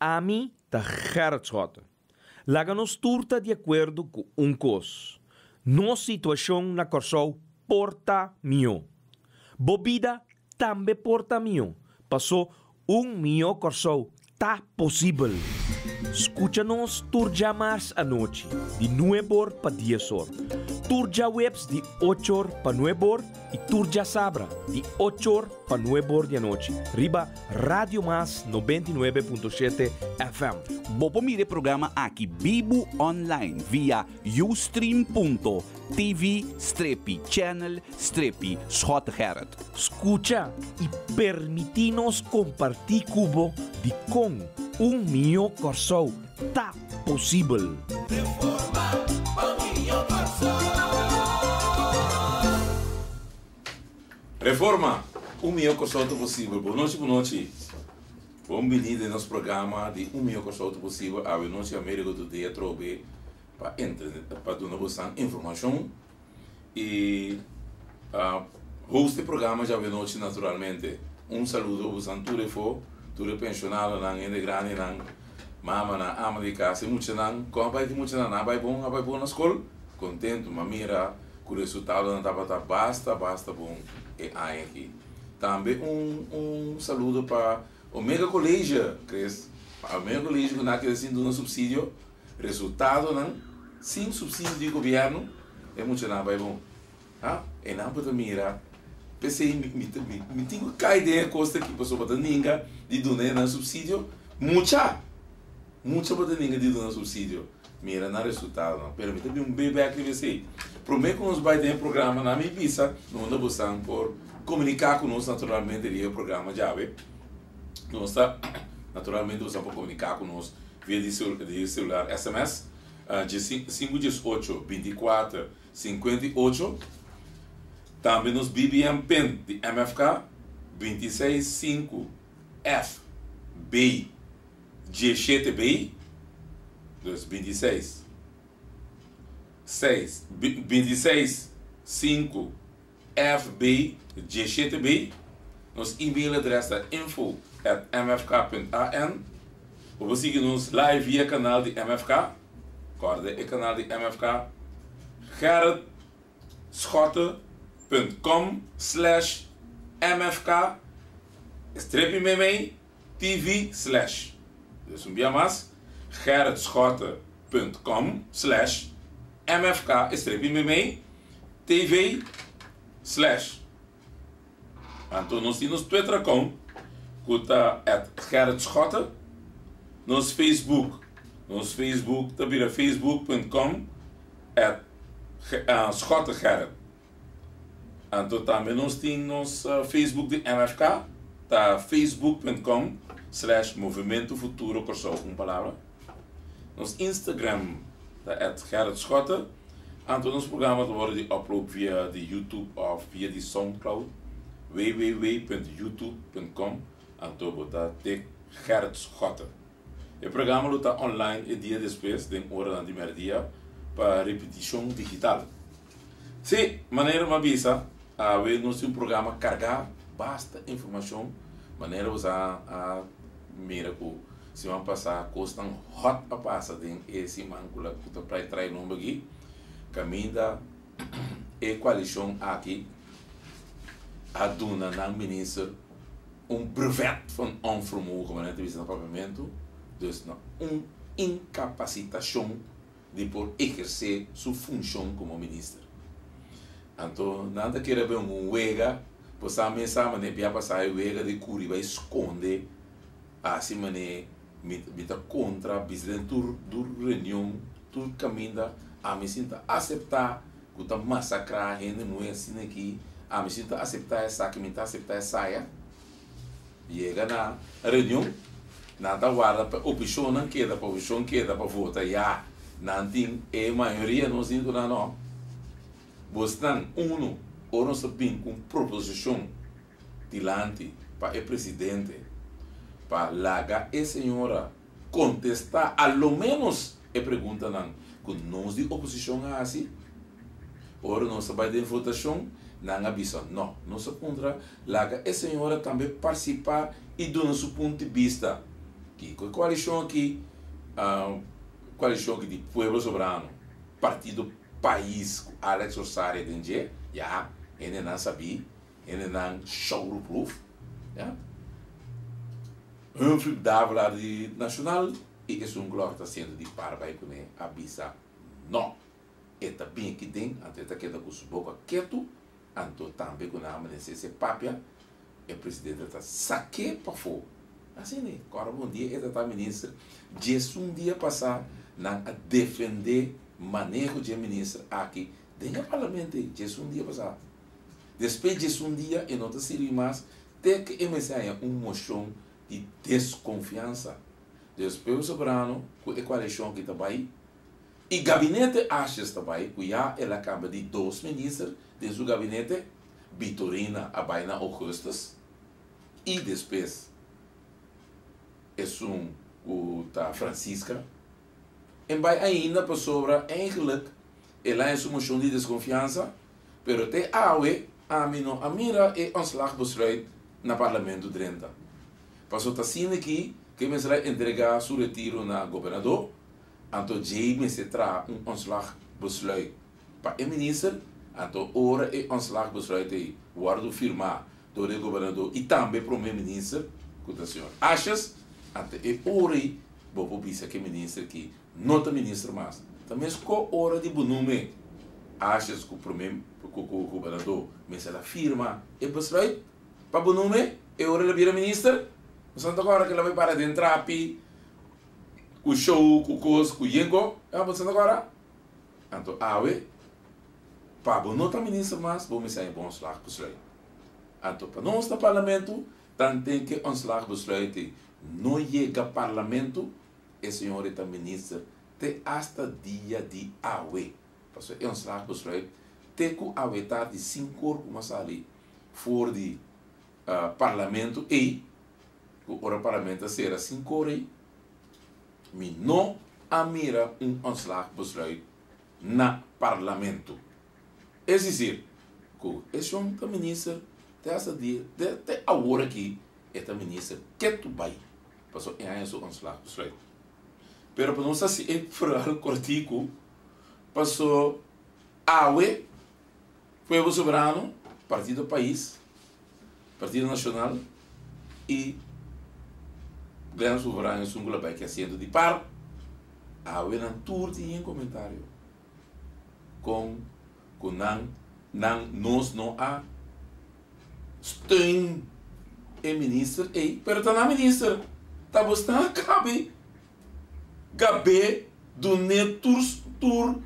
Ami ta Gerrit Schotte. Laga nos tur ta di akuerdo ku un kos, nos situashon na Kòrsou por ta mihó. Bo bida tambe por ta mihó, pasó un mihó Kòrsou ta posibel. Skucha nos tur djamars anochi di nueb'or pa dies'or, tur djaweps di och'or pa nueb'or i tur djasabra di och'or pa nueb'or di anochi riba Radio Mas 99.7 FM. Bo por mira e programa aki bibu online via ustream.tv strepi channel strepi Schottegerrit. Skucha i permití nos kompartí ku bo dikon un mihó Kòrsou ta posibel. Reforma, Un mihó Kòrsou ta posibel. Bon nochi, bon nochi. Bon bini den nos programa di Un mihó Kòrsou ta posibel. Awe nochi Amerigo Today atrobe pa pa duna bosan informashon i host e programa djawe nochi naturalmente. Un saludo bosan tur efo, tur e penshonadonan, hende grandinan, mamanan, ama di kas, e muchanan. Kon a bai ku muchanan? Nan a bai bon? A bai bon na skol? Kontentu. M'a mira ku resultadonan tabata basta basta bon e aña aki. Tambe un un saludo pa Omega College, Chris. Pa Omega College ku nan a keda sin duna supsidio, resultadonan sin supsidio di gobièrnu e muchanan a bai bon. Ha? E nan por ta mira, p'esei mi mi mi mi tin ku kai den e kos aki pasobra bo ta ninga di duna e nan supsidio. Mucha! Mucha bo ta ninga di duna supsidio. Mira nan resultadonan. Pero mi ta bin un be bek riba esei. Prome ku nos bai den e programa nan mi bisa no unda bosan por komuniká ku nos naturalmente riba e programa djawe. Nos ta naturalmente bosan por komuniká ku nos via di di selular sms dje sinku djes ocho 24 58. Tambe nos BBM pin di MFK 26 5 F B 17 B, dus 26, 6, 26, 5, F, B, 17 B. Nos email adres ta info at mfk.an. Bo por sigui nos live via kanal di MFK. Kòrda e kanal di MFK, gerritschotte.com slash mfk strepi meimei. TV slash. Dus un bia mas, gerritschotte.com slash mfk strepi meimei TV slash. Anto nos tin nos Twitter account ku ta at gerritschotte. Nos Facebook, nos Facebook ta bira facebook.com at schottegerrit. Anto tambe nos tin nos Facebook di MFK, ta facebook.com slash Movimento Futuro Kòrsou, un palabra. Nos Instagram ta at Gerrit Schotte. Anto nos programa ta wòrdu di upload via di YouTube òf via di Soundcloud, www.youtube.com anto bo ta tik Gerrit Schotte. E programa lo ta online e dia despues den oranan di mèrdia pa ripitishon digital. Sí, manera mi a bisa, awe nos tin un programa kargá basta informashon, manera bo sa a mira ku siman pasá kosnan hòt a pasa den e siman ku la ku ta prai trai nomber aki, kaminda e koalishon aki a duna nan minister un brevet van onvermogen, manera ta bisa na papiamentu, dus na un inkapasitashon di por ehersé su funshon komo minister. Anto nan ta kere ben un wega, bo sa mes sa manera bia pasá e wega di kuri bai skonde hasi manera mi mi ta kontra bisa den tur tur reunion tur kaminda ami sin ta aseptá ku ta masakrá hende muhé asina aki ami sin ta aseptá esaki mi ta aseptá esaya. Yega na reunion, nan ta warda pa oposishonnan keda, pa oposishon keda pa vota ya. Nan tin e mayoria, nos tin ku nan no. Bosnan, uno, ora nos ta bin ku un proposishon dilanti pa e presidente pa laga e señora kontestá a lo ménos e preguntanan ku nos di oposishon a hasi, Ora nos a bai den votashon, nan a bisa no. Nos a puntra, laga e señora tambe partisipá i duna su punto di bista. Kiko e koalishon aki, koalishon aki di Pueblo Soberano, Partido Pais ku Alex Rosaria den dje, ya, hendenan sabí, hendenan showroeproef, ya. Humphrey Davelaar di Nashonal i esun ku lor ta siendo di par bai kuné a bisa no. E ta bin aki den, anto e ta keda ku su boka ketu, anto tambe ku nan a menesé se papia, e presidente ta sak'é pafó. Asina e, kòrda bon dia e ta ta minister, djesun dia pasá nan a defendé maneho dje minister aki den e parlamento ei, djesun dia pasá. Despues djesun dia e no ta sirbi mas te ku e mester haña un moshon di deskonfiansa. Dus Pueblo Soberano ku e koalishon ki ta bai i gabinete Asjes ta bai ku ya el a kaba di dos minister den su gabinete, Bitorina a bai na augustus i despues esun ku ta Francisca en bai ainda pasobra eigenlijk el a haña su moshon di deskonfiansa pero te awe ami no a mira e ontslagbesluit na parlamento drenta paso ta asina ki ke mester a entrega su retiro na gobernador anto djei mester traha un ontslagbesluit. Pa e minister, anto ora e ontslagbesluit ei wòrdu firmá dor di e gobernador i tambe promé minister, ku ta señor Asjes, anto e ora ei bo por bisa ku e minister aki no ta minister mas. Ta meskó ora di bo nume Asjes ku promé ku ku gobernador mester a firma e besluit pa bo nume e ora el a bira minister. Bo sa ta kòrda ku el a bai para den trapi ku show ku kos ku yenko? Bo sa ta kòrda? Anto awe, pa bo no ta minister mas, bo mester haña bo ontslagbesluit. Anto pa nos na parlamento, tanten ke ontslagbesluit ei no yega parlamento, e señor ei ta minister te asta dia di awe. Pasobra e ontslagbesluit te ku awe tardi sinkor ku mas sali for di parlamento ei, ku ora parlamento a sera sinkor ei, Mi no a mira un ontslagbesluit na parlamento. Es dicir, cu e shon ta minister te hasta dia, te, te awor aki e ta minister ketu bay, pasobra e haña su ontslagbesluit. Pero pa nos haci e verhaal cortico, paso awe Pueblo Soberano, Partido Pais, Partido Nacional y Glenn Soberano esun cu la bay ki asiento di par, awe nan tur tin yen comentario con cu nan nan nos no a steun e minister ey, pero ta nan minister, ta bo stan cabe Gab'é dun'é tur tur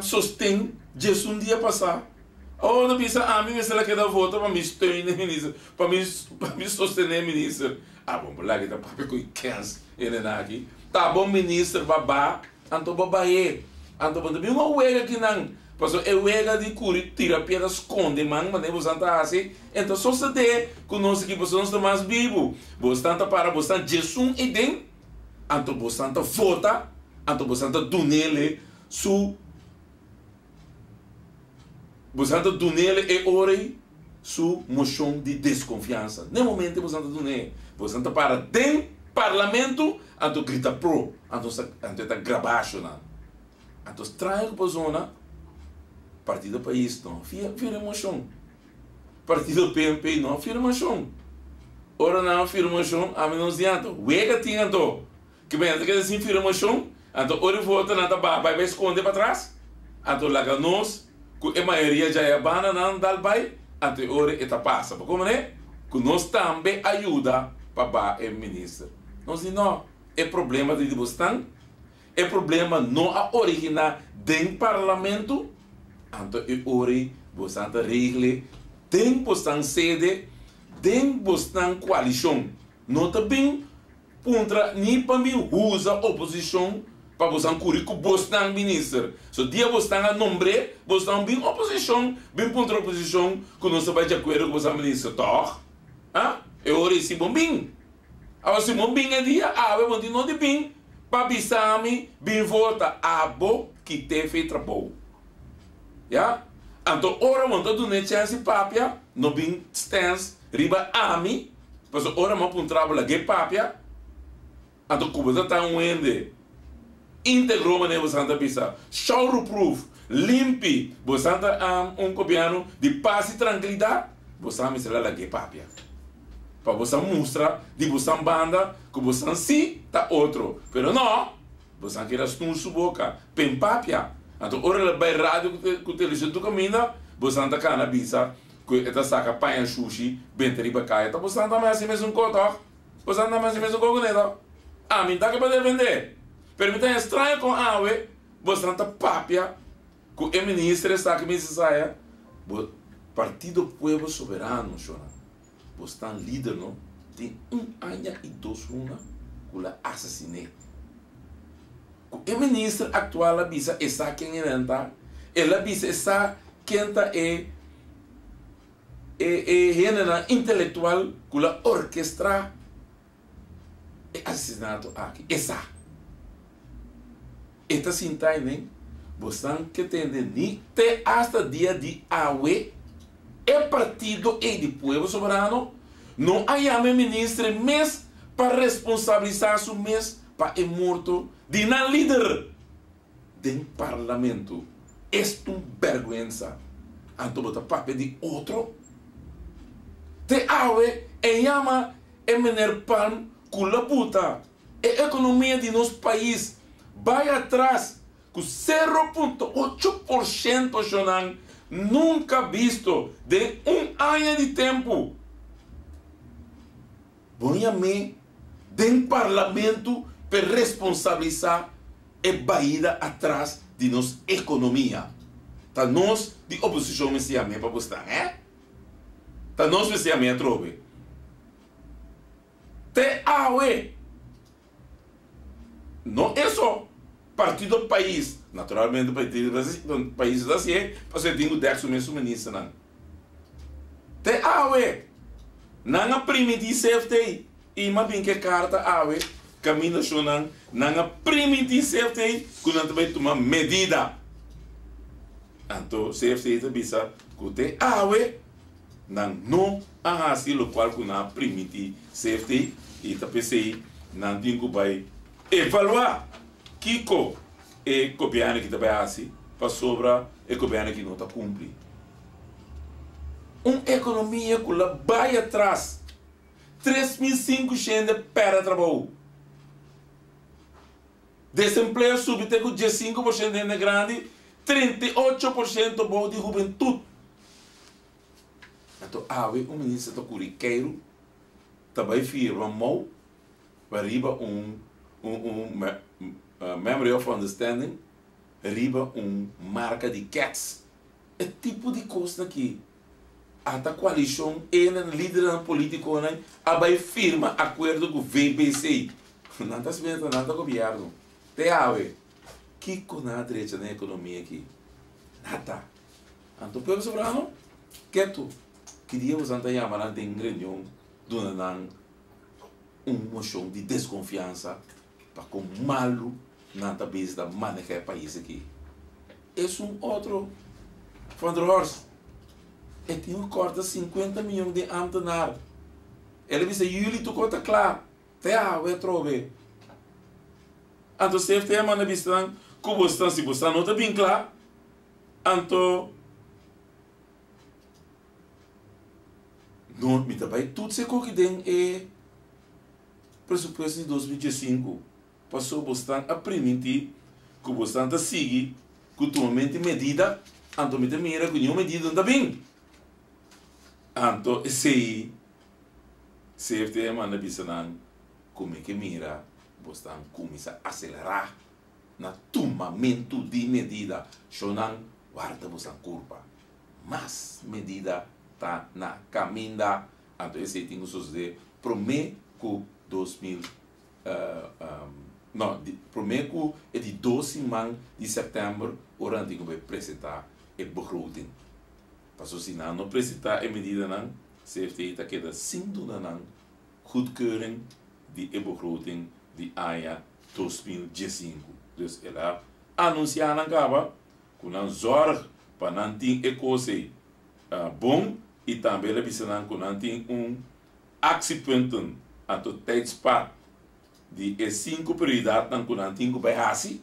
sosten djesun dia pasá. Awor ta bisa ami mester a keda vota pa mi steun e minister, pa mi pa mi sostené e minister. A bon bo laga e ta papia ku e kens e nena aki. Ta bo minister ba ba, anto bo bay'é. Anto bo ta bin un wega kinan, pasobra e wega di kuri tira piedra skonde man manera bosan ta hasi, e ta sosodé ku nos aki pasobra nos ta mas bibu. Bosnan ta para bosnan djesun ei den. Anto bosan ta vota, anto bosan ta dunele su, bosan ta dunele e ora ei su mocion di desconfiansa. N'e momento ei bosan ta dun'e, bosan ta para den parlamento, anto grita pro, anto sa, anto e ta grabasho nan. Anto straño ku persona, Partido Pais no firma mocion. Partido PNP no a firma shon. Ora nan a firma shon, ami nos di anto, wega tin anto. Ke men ta keda sin firma shon, anto ora e vota nan ta baha bai bai skonde patras, anto laga nos ku e mayoria djaya banda nan dal bai, anto e ora e ta pasa. Bo komprende? Ku nos tambe a yuda pa baha e minister. Nos di no, e problema ta di bosnan, E problema no a originá den parlamento, anto e ora ei bosnan ta regle den bosnan sede, den bosnan koalishon. No ta bin puntra ni pa mi usa oposishon pa bosnan kuri ku bosnan minister. So dia bosnan a nombr'é, bosnan bin oposishon, bin puntra oposishon ku nos ta bai di akuerdo ku bosnan minister, tòg? Ha? E ora ei si bon bin. Awa si bo bin e dia awe bo tin no di bin pa bisa mi bin vota abo kite fe trabou ya anto ora bo ta duna e chens di papia no bin stens riba ami pasobra ora mi a puntra bo lag'e papia. Anto ku bo ta ta un hende íntegro manera bo san ta bisa, showerproof, limpi, bo san ta un gobièrnu di pas i trankilidat, bo san mester a lag'é papia. Pa bo san mustra di bo san banda ku bo san sí ta otro. Pero no, bo san keda snur su boka, pen papia. Anto ora el a bai radio ku televishon tur kaminda, bo san ta kana bisa ku e ta saka paña shushi benta riba kaya. Ta bo san ta hasi mesun kos tòg? Bo sa nan mester mesun koko neto? Ami ta ke pa defendé. Pero mi ta estraño kon awe boso ta papia ku e minister esaki mester saya. Bo Partido Pueblo Soberano shona bo stan lider no tin un aña i dos luna ku la asesiné. Ku e minister aktual a bisa e sa ken e nan ta, el a bisa e sa ken ta e. E e hendenan intelectual cu la orkestra e asesinato aki, e sa. E ta sinta enen, bosnan ke tende ni te hasta dia di awe e partido ey di Pueblo Soberano no a yama e minister mes pa responsabilisa su mes pa e morto di nan lider. Den parlamento. Es un berguensa. Anto bo ta papia di otro? Te awe e yama e meneer Palm cu la buta e economia di nos pais bay atras cu 0.8% shonan nunca bisto den un aña di tempo. Bo yam'é den parlamento p'e responsabilisá e baida atras di nos ekonomia. Ta nos di oposishon mester yam'é pa busnan, hè? Ta nos mester yam'é atrobe. Te awe! No eso, Partido Pais, naturalmente Partido Pais ta hasié pasobra e tin ku dèk su mes su ministernan. Te awe, nan a primintí CFT i m'a bin ku e karta awe kaminda shonnan, nan a primintí CFT ku nan ta bai tuma medida. Anto CFT ta bisa ku te awe Nan no a hasi lokual ku nan a primintí CFT i ta p'esei nan tin ku bai evaluá kiko e gobièrnu aki ta bai hasi pasobra e gobièrnu aki no ta kumpli. Un ekonomia ku la bai atras 3500 pèrdè trabou. Desempleo subi te ku 15% hende grandi, 38% bou di hubentut. Anto awe un minister ta kuri keiru ta bai firma mou pa riba un un memory of understanding riba un marka di kets. E tipo di kosnan aki ata koalishon e nan lidernan politikonan a bai firma akuerdo ku VBC. Nan ta spera nan ta gobierno. Te awe kiko nan a drecha den ekonomia aki? Nada. Anto pueblo soberano ketu. Ki dia boso ta yama nan den reunion duna nan un mocion di desconfiansa pa con malu nan ta bezig ta maneha e pais aki? Esun otro Van der Horst e tin un corta 50 miyon den ambtenaar. El a bisa juli tur cos ta cla. Te awe atrobe. Anto CFT a manda bisa nan cu boso si boso no ta bin cla. Anto no mi ta bai tutse koki den e presupuesto di 2015 paso bosnan a priminti ku bosnan ta sigui ku tumamento di medida anto mi ta mira ku niun medida no ta bin anto esei CFT a manda bisa nan ku mi ke mira bosnan kuminsa aselerá. Na tumamentu di medida, shownan warda bosan kurpa. Mas medida ta na kaminda. Anto esei tin ku sosodé promé ku 2000, no, promé ku e di dos siman di sèptèmber ora nan tin ku bai presentá e begroting. Pasobra si nan no presentá e medidanan, CFT ta keda sin duna nan goedkeuring di e begroting di aña 2015. Dus el a anuncia nan caba cu nan zorg pa nan tin e cos ey bon y tambe el a bisa nan cu nan tin un actiepunten anto tijdspad. di e sinku prioridatnan ku nan tin ku bai hasi,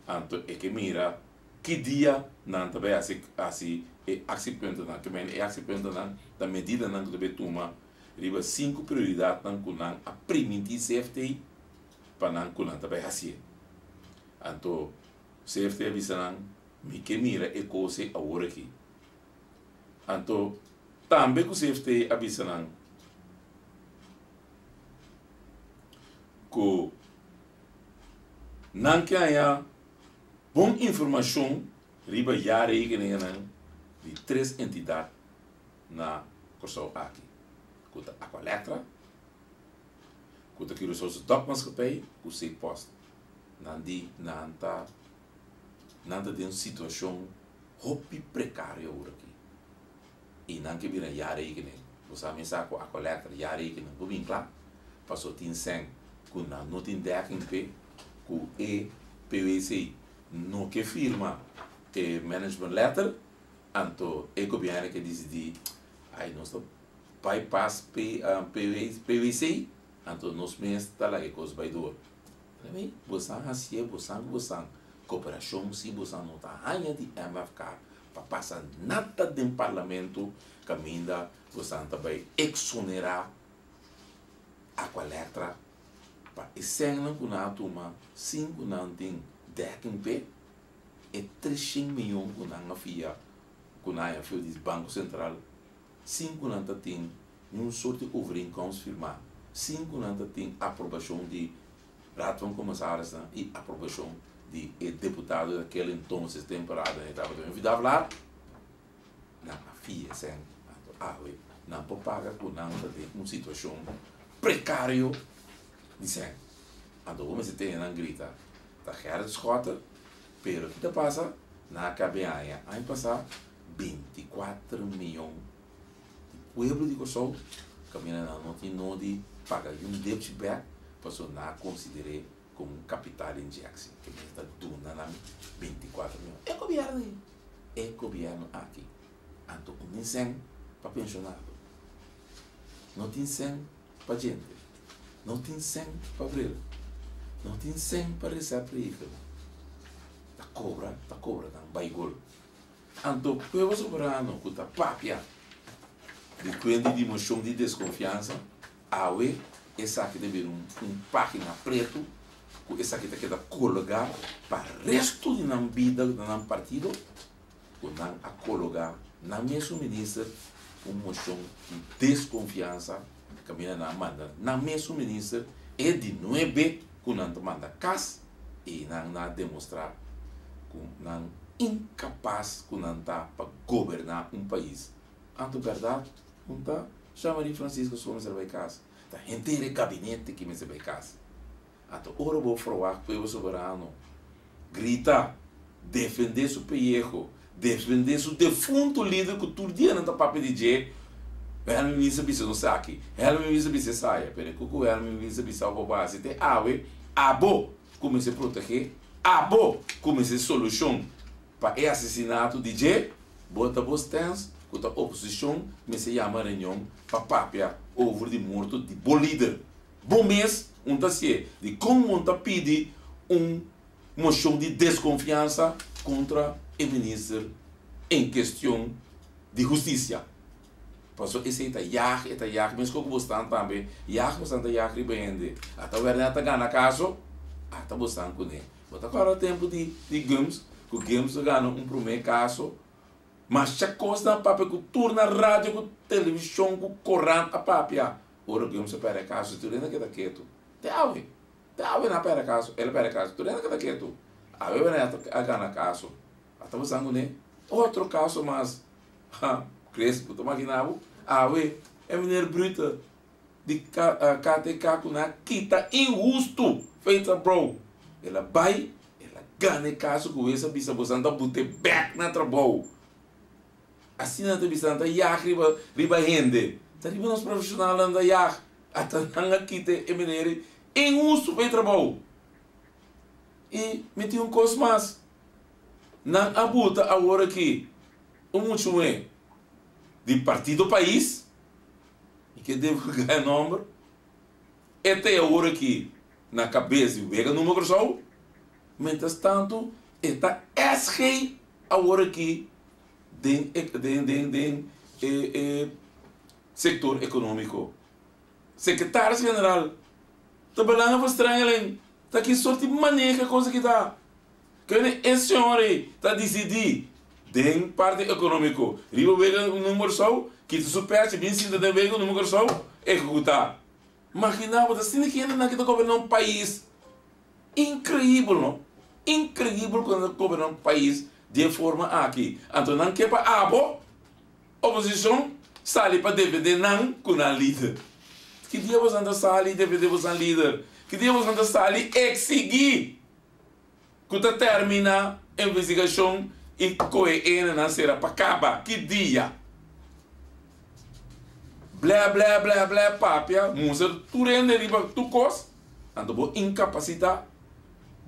anto e ke mira ki dia nan ta bai hasi hasi e aksiepuntonan. Ke mende e aksiepuntonan ta medidanan ku ta bai tuma riba sinku prioridatnan ku nan a primintí CFT pa nan ku nan ta bai hasié. Anto CFT a bisa nan, Mi ke mira e kos ei awor aki. Anto tambe ku CFT a bisa nan ku nan ke haña bon informashon riba jaarrekeningennan di tres entidat na Kòrsou aki, ku ta Aqualectra, ku ta Curaçaose Dokmaatschappij ku Zeepost. Nan di nan ta nan ta den un situashon hopi prekario awor aki i nan ke bira jaarrekening. Bo sa mi sa ku Aqualectra jaarrekening por bin kla paso tin sèn ku nan no tin dekking p'e ku e PWC no ke firma e management letter. Anto e gobièrnu ke disidí, ai nos ta bypass PWC, anto nos mes ta laga e kos bai dor. Promé, bosan hasié bosan ku bosan koperashon si bosan no ta haña di MFK pa pasa nada den parlamento kaminda bosan ta bai eksonerá Aqualectra pa e sènnan ku nan a tuma sin ku nan tin dèking p'e. E treshen miyon ku nan a fia ku nan a fia di Banko Sentral sin ku nan ta tin niun sort di overeenkomst firmá, sin ku nan ta tin aprobashon di Raad van Commissarisnan i aprobashon di e deputado di akel entonces temporada e tabata un vidavlaar, nan a fia esei. Anto awe nan por paga ku nan ta den un situashon prekario di sèn. Anto bo mester tene nan grita, Ta Gerrit Schotte, pero ki ta pasa? Nan a kabe aña, aña pasá, 24 miyon di pueblo di Kòrsou kaminda nan no tin nodi paga yun depchi bèk pasobra nan a konsider'é komo un kapital injeksi ke mester ta duna nan 24 miyon. E gobièrnu ei, e gobièrnu aki, anto un tin sèn pa penshonado, no tin sèn pa djente, no tin sèn pa bril, no tin sèn pa receptregel. Ta kobra, ta kobra nan bai gol. Anto pueblo soberano ku ta papia di kuenta di moshon di deskonfiansa, awe esaki ta bira un página pretu ku esaki ta keda kologá pa resto di nan bida na nan partido, ku nan a kologá nan mesun minister un moshon di deskonfiansa kaminda nan a manda nan mesun minister e di nuebe ku nan ta manda kas i nan a demostrá ku nan inkapas ku nan ta pa goberná un pais. Anto bèrdat un ta Jean-Marie Francisco so mester bai kas, ta henter e gabinete ki mester bai kas. Anto ora bo ferwagt pueblo soberano grita, defendé su peyeho, defendé su defunto lider ku tur dia nan ta papia di dje, Helmi Minister bisa nos aki, Helmi Minister bisa esaya, pero e ku ku Helmi Minister bisa bo pa hasi te awe, abo ku mester protegé, abo ku mester solushon pa e asesinato di dje, bo ta bo stens ku ta oposishon mester yama reunion pa papia over di morto di bo lider. Bo mes un ta sié di kon mon ta pidi un moshon di deskonfiansa kontra e minister en kestion di hustisia. Pasobra esei ta yag, e ta yag meskos ku bo stan tambe, yag bo stan ta yag riba hende. Ata wèrnè ta gana kaso, ata bo stan kuné. Bo ta kòrda tempu di di Gumbs, ku Gumbs a gana un promé kaso, masha kosnan a papia ku tur na radio ku televishon ku korant a papia. Ora ku a pèrdè kaso, tur hende a keda ketu. Te awe, te awe nan a pèrdè kaso, el a pèrdè kaso, tur hende a keda ketu. Awe wènè a gana kaso. A ta pasando kuné otro kaso mas. Ha, Chris, bo ta magina bo? Awe, e meneer Brute di KTK ku nan a kita inhustu feita bro. El a bai, el a gana e kaso ku wes a bisa boso nan ta bute bèk na trabou. Asina nan ta bisa nan ta yag riba riba hende. Ta riba nos profesionalnan nan ta yag. Ata nan a kita e meneer ei inhustu pa e trabou. I mi tin un kos mas. Nan a buta awor aki un mucha muhé di Partido Pais, mi ke divulga e nomber, e ta e awor aki. na kabes di Wega Numa Kòrsou, mientras tantu e ta SG awor aki den e den den den e e sektor ekonómiko. Sekretaris general ta belangenverstrengeling, ta ki sort di maneho e kos aki ta? Kende e señor ei ta disidí den parti ekonómiko riba wega Numa Kòrsou, kita su pèchi bin sinta den wega Numa Kòrsou ehekutá? Maginá bo ta sinti ki hendenan ki ta goberná un pais. Inkreibel no? Inkreibel ku nan ta goberná un pais di e forma aki. Anto nan ke pa abo, oposishon, sali pa defendé nan ku nan lider. Ki dia boso nan ta sali defendé boso lider? Ki dia boso nan ta sali eksigí ku ta terminá investigashon i kohe hendenan sera pa kaba? Ki dia? Blè blè blè blè papia mustra tur hende riba tur kos anto bo inkapasitá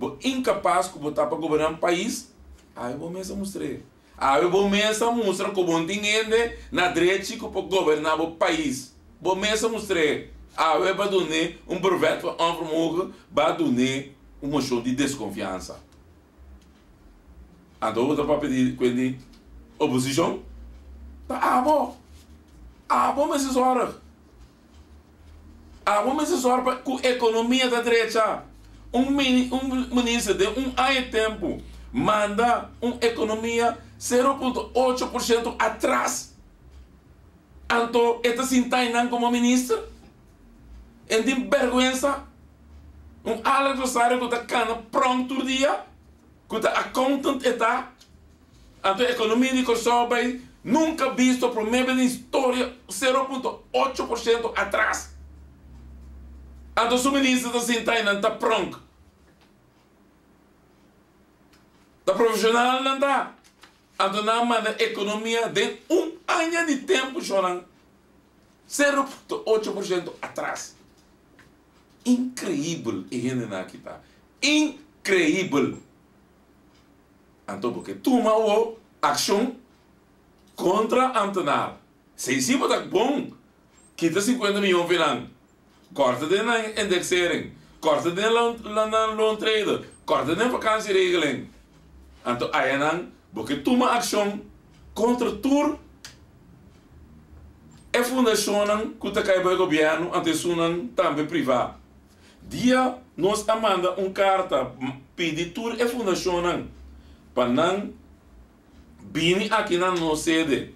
bo inkapas ku bo ta pa goberná un pais awe bo mes a mustr'é awe bo mes a mustra ku bo no tin hende na drechi ku por goberná bo pais bo mes a mustr'é awe bo a dun'é un brevet van onvermogen bo a dun'é un moshon di deskonfiansa Anto bo ta papia di kuenti oposishon? Ta abo! Abo mester zorg! Abo mester zorg pa ku ekonomia ta drecha. Un mini un minister den un aña di tempu manda un ekonomia sero punto ocho por shento atras. Anto e ta sinta einan komo minister? E tin bèrgwensa? Un Alex Rosario ku ta kana prònk tur dia, ku ta accountant e ta, anto ekonomia di Kòrsou bai nunka bisto promé bes den historia 0.8% atras. Anto su minister ta sinta i nan ta prònk. Ta profeshonal nan ta. Anto nan a manda ekonomia den un aña di tempu shonnan 0.8% atras. Increibel e hendenan aki ta. Increibel! Anto bo ke tuma awo accion contra ambtenaar. Si si bo ta bon, kita 50 miyon fi nan. Corta den nan indexering, corta den nan loontrede, corta den vakantieregeling. Anto ayanan bo ke tuma accion contra tur E fundashonnan ku ta kai bai gobièrnu anto esunnan tambe privá. Dia nos a manda un karta pidi tur e fundashonnan pa nan bini aki na nos sede,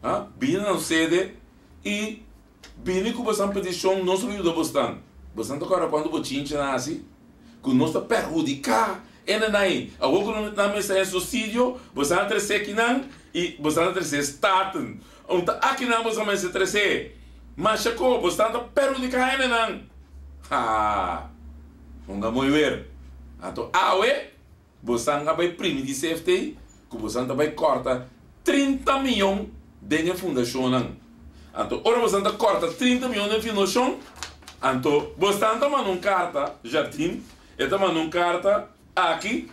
ha, bini na nos sede i bini ku bosan petishon nos lo yuda bosnan. Bosnan ta kòrda kuantu bochincha nan hasi ku nos ta perhudiká e nanai. Awor ku nan mester haña susidio bosan a trese kinan i bosan a trese Staten. Un ta akinan boso mester trese. Masha ko boso ta perhudiká hendenan. Haa. Hunga mooi weer. Anto awe bosan a bai primi di CFT ku bosan ta bai kòrta 30 miyon den e fundashonnan. Anto ora bosan ta kòrta 30 miyon den fundashon, anto bosan ta manda un karta, Jardim e ta manda un karta aki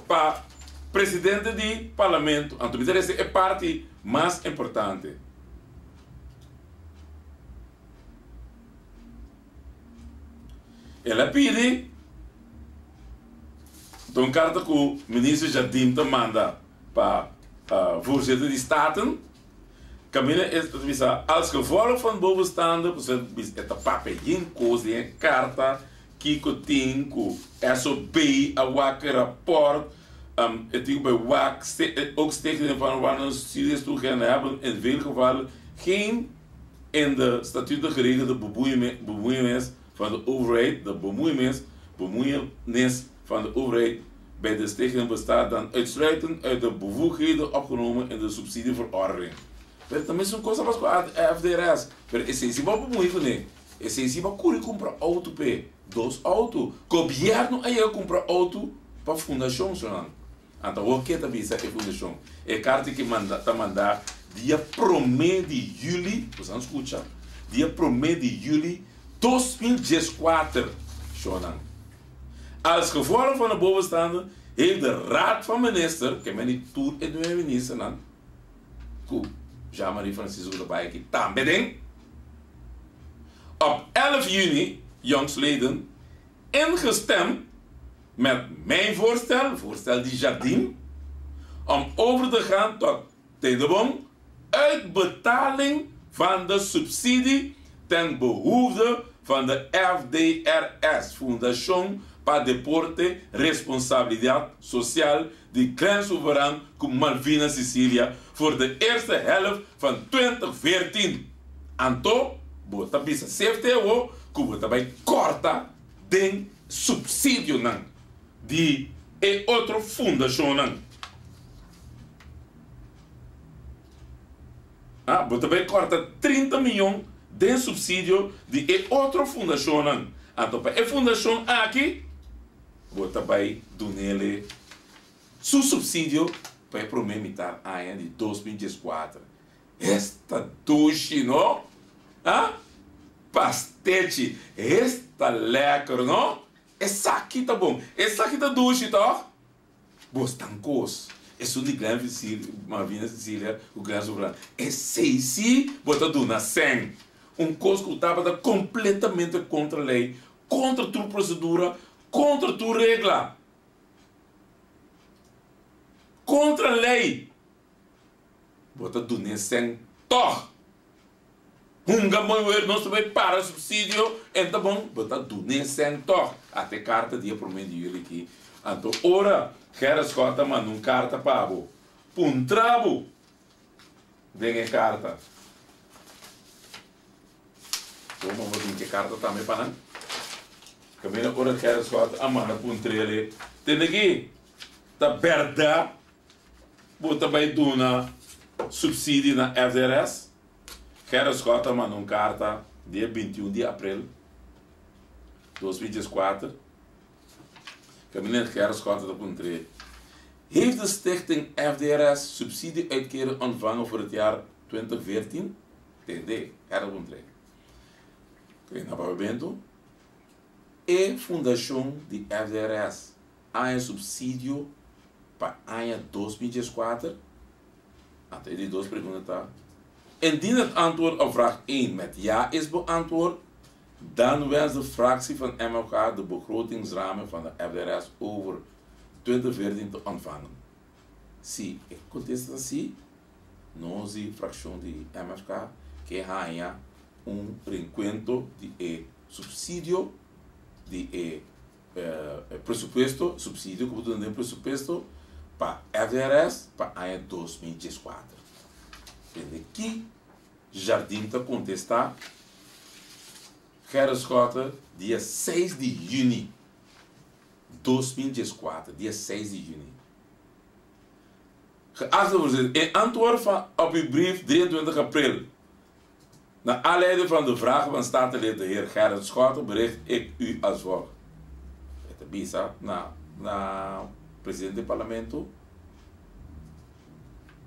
pa presidente di parlamento, anto mi ta rese e parti mas importante. El a pidi ta un karta ku minister Jardim ta manda pa voorzitter di Staten, kaminda e ta bisa als gevolg van bovenstaande, pasobra e ta papia yen kos den e karta. Kiko tin ku SOB a wak e raport? E tin ku bai wak ook stichtingen van waar nan subsidies toegekend hebben in veel gevallen geen in de statuten geregelde bemoeienis van de overheid, de bemoeienis, bemoeienis van de overheid bij de stichting bestaat dan uitsluitend uit de bevoegdheden opgenomen in de subsidieverordening. Pero ta mesun kos a pas ku FDRS, pero esei si bo bemoei kuné. Esei si bo a kuri kumpra outo p'e dos outo. Gobièrnu a yega kumpra outo pa fundashon sonan. Anto awor ke ta bisa e fundashon? E karta ki manda ta mandá dia promé di yüli, boso a skucha, dia promé di yüli 2014, shonan. Als gevolg van de bovenstaande heeft de Raad van Minister, ke men di tur e nuebe ministernan, ku Jean Marie Francisco ta bai aki tambe den, Op 11 juni, jongsleden, ingestemd met mijn voorstel, voorstel di Jardim, om over te gaan tot, tende bon, uitbetaling van de subsidie ten behoefde van de FDRS, Fundashon pa Deporte Responsabilidat Sosial di Glen Souveran ku Malvina Cicilia voor de eerste helft van 2014. Anto bo ta bisa CFTO ku bo ta bai kòrta den supsidionan di e otro fundashonnan. Ah, bo ta bai kòrta 30 miyon den supsidio di e otro fundashonnan. Anto pa e fundashon aki bo ta bai dun'ele su supsidio pa e promé mitar aña di 2014. Esta dushi no? Ah? Pastechi, esta lekker no? Esaki ta bon, esaki ta dushi toch? Bos tan kos, esun di Glen Malvina Cecilia ku Glen Sobrano, esei si bo ta duna sèn. Un kos ku tabata kompletamente kontra lei, kontra tur prosedura, kontra tur regla, kontra lei. Bo ta dun'é sèn tòg. Hunga mooi weer, nos ta bai para supsidio, en ta bon, bo ta dun'é sèn tòg. Ata e karta di e promé di yüli aki. Anto ora Gerrit Schotte a manda un karta pa bo, puntra bo den e karta. Bo manda tin ke karta tambe pa nan? Kaminda ora Gerrit Schotte a manda puntr'el, Tende aki, ta bèrdat Bo ta bai duna subsidie na FDRS? Gerrit Schotte a manda un karta dia 21 di aprel 2014. Kabinet Gerrit Schotte ta puntr'é, Heeft de stichting FDRS subsidie-uitkering ontvangen voor het jaar 2014? Tende, Gerrit puntr'é. Kende na Papiamentu, E fundashon di FDRS Aña subsidio pa aña 2014? Anto e di dos pregunta ta, Indien het antwoord op vraag één met ja is beantwoord, dan wenst de fractie van MFK de begrotingsraming van de FDRS over 2014 te ontvangen. Si e kontesta ta si, nos di frakshon di MFK ke haña un renkuento di e subsidio di e e presupuesto, subsidio ku bo duna den presupuesto pa FDRS pa aña 2014. Tende ki Jardim ta kontestá Gerrit Schotte dia 6 di yüni 2014, dia 6 di yüni. Geachte voorzitter, in antwoord van op uw brief 23 april Naar aanleiding van de vraag van Statenlid de heer Gerrit Schotte bericht ik u als volgt. E ta bisa na na presidente di parlamento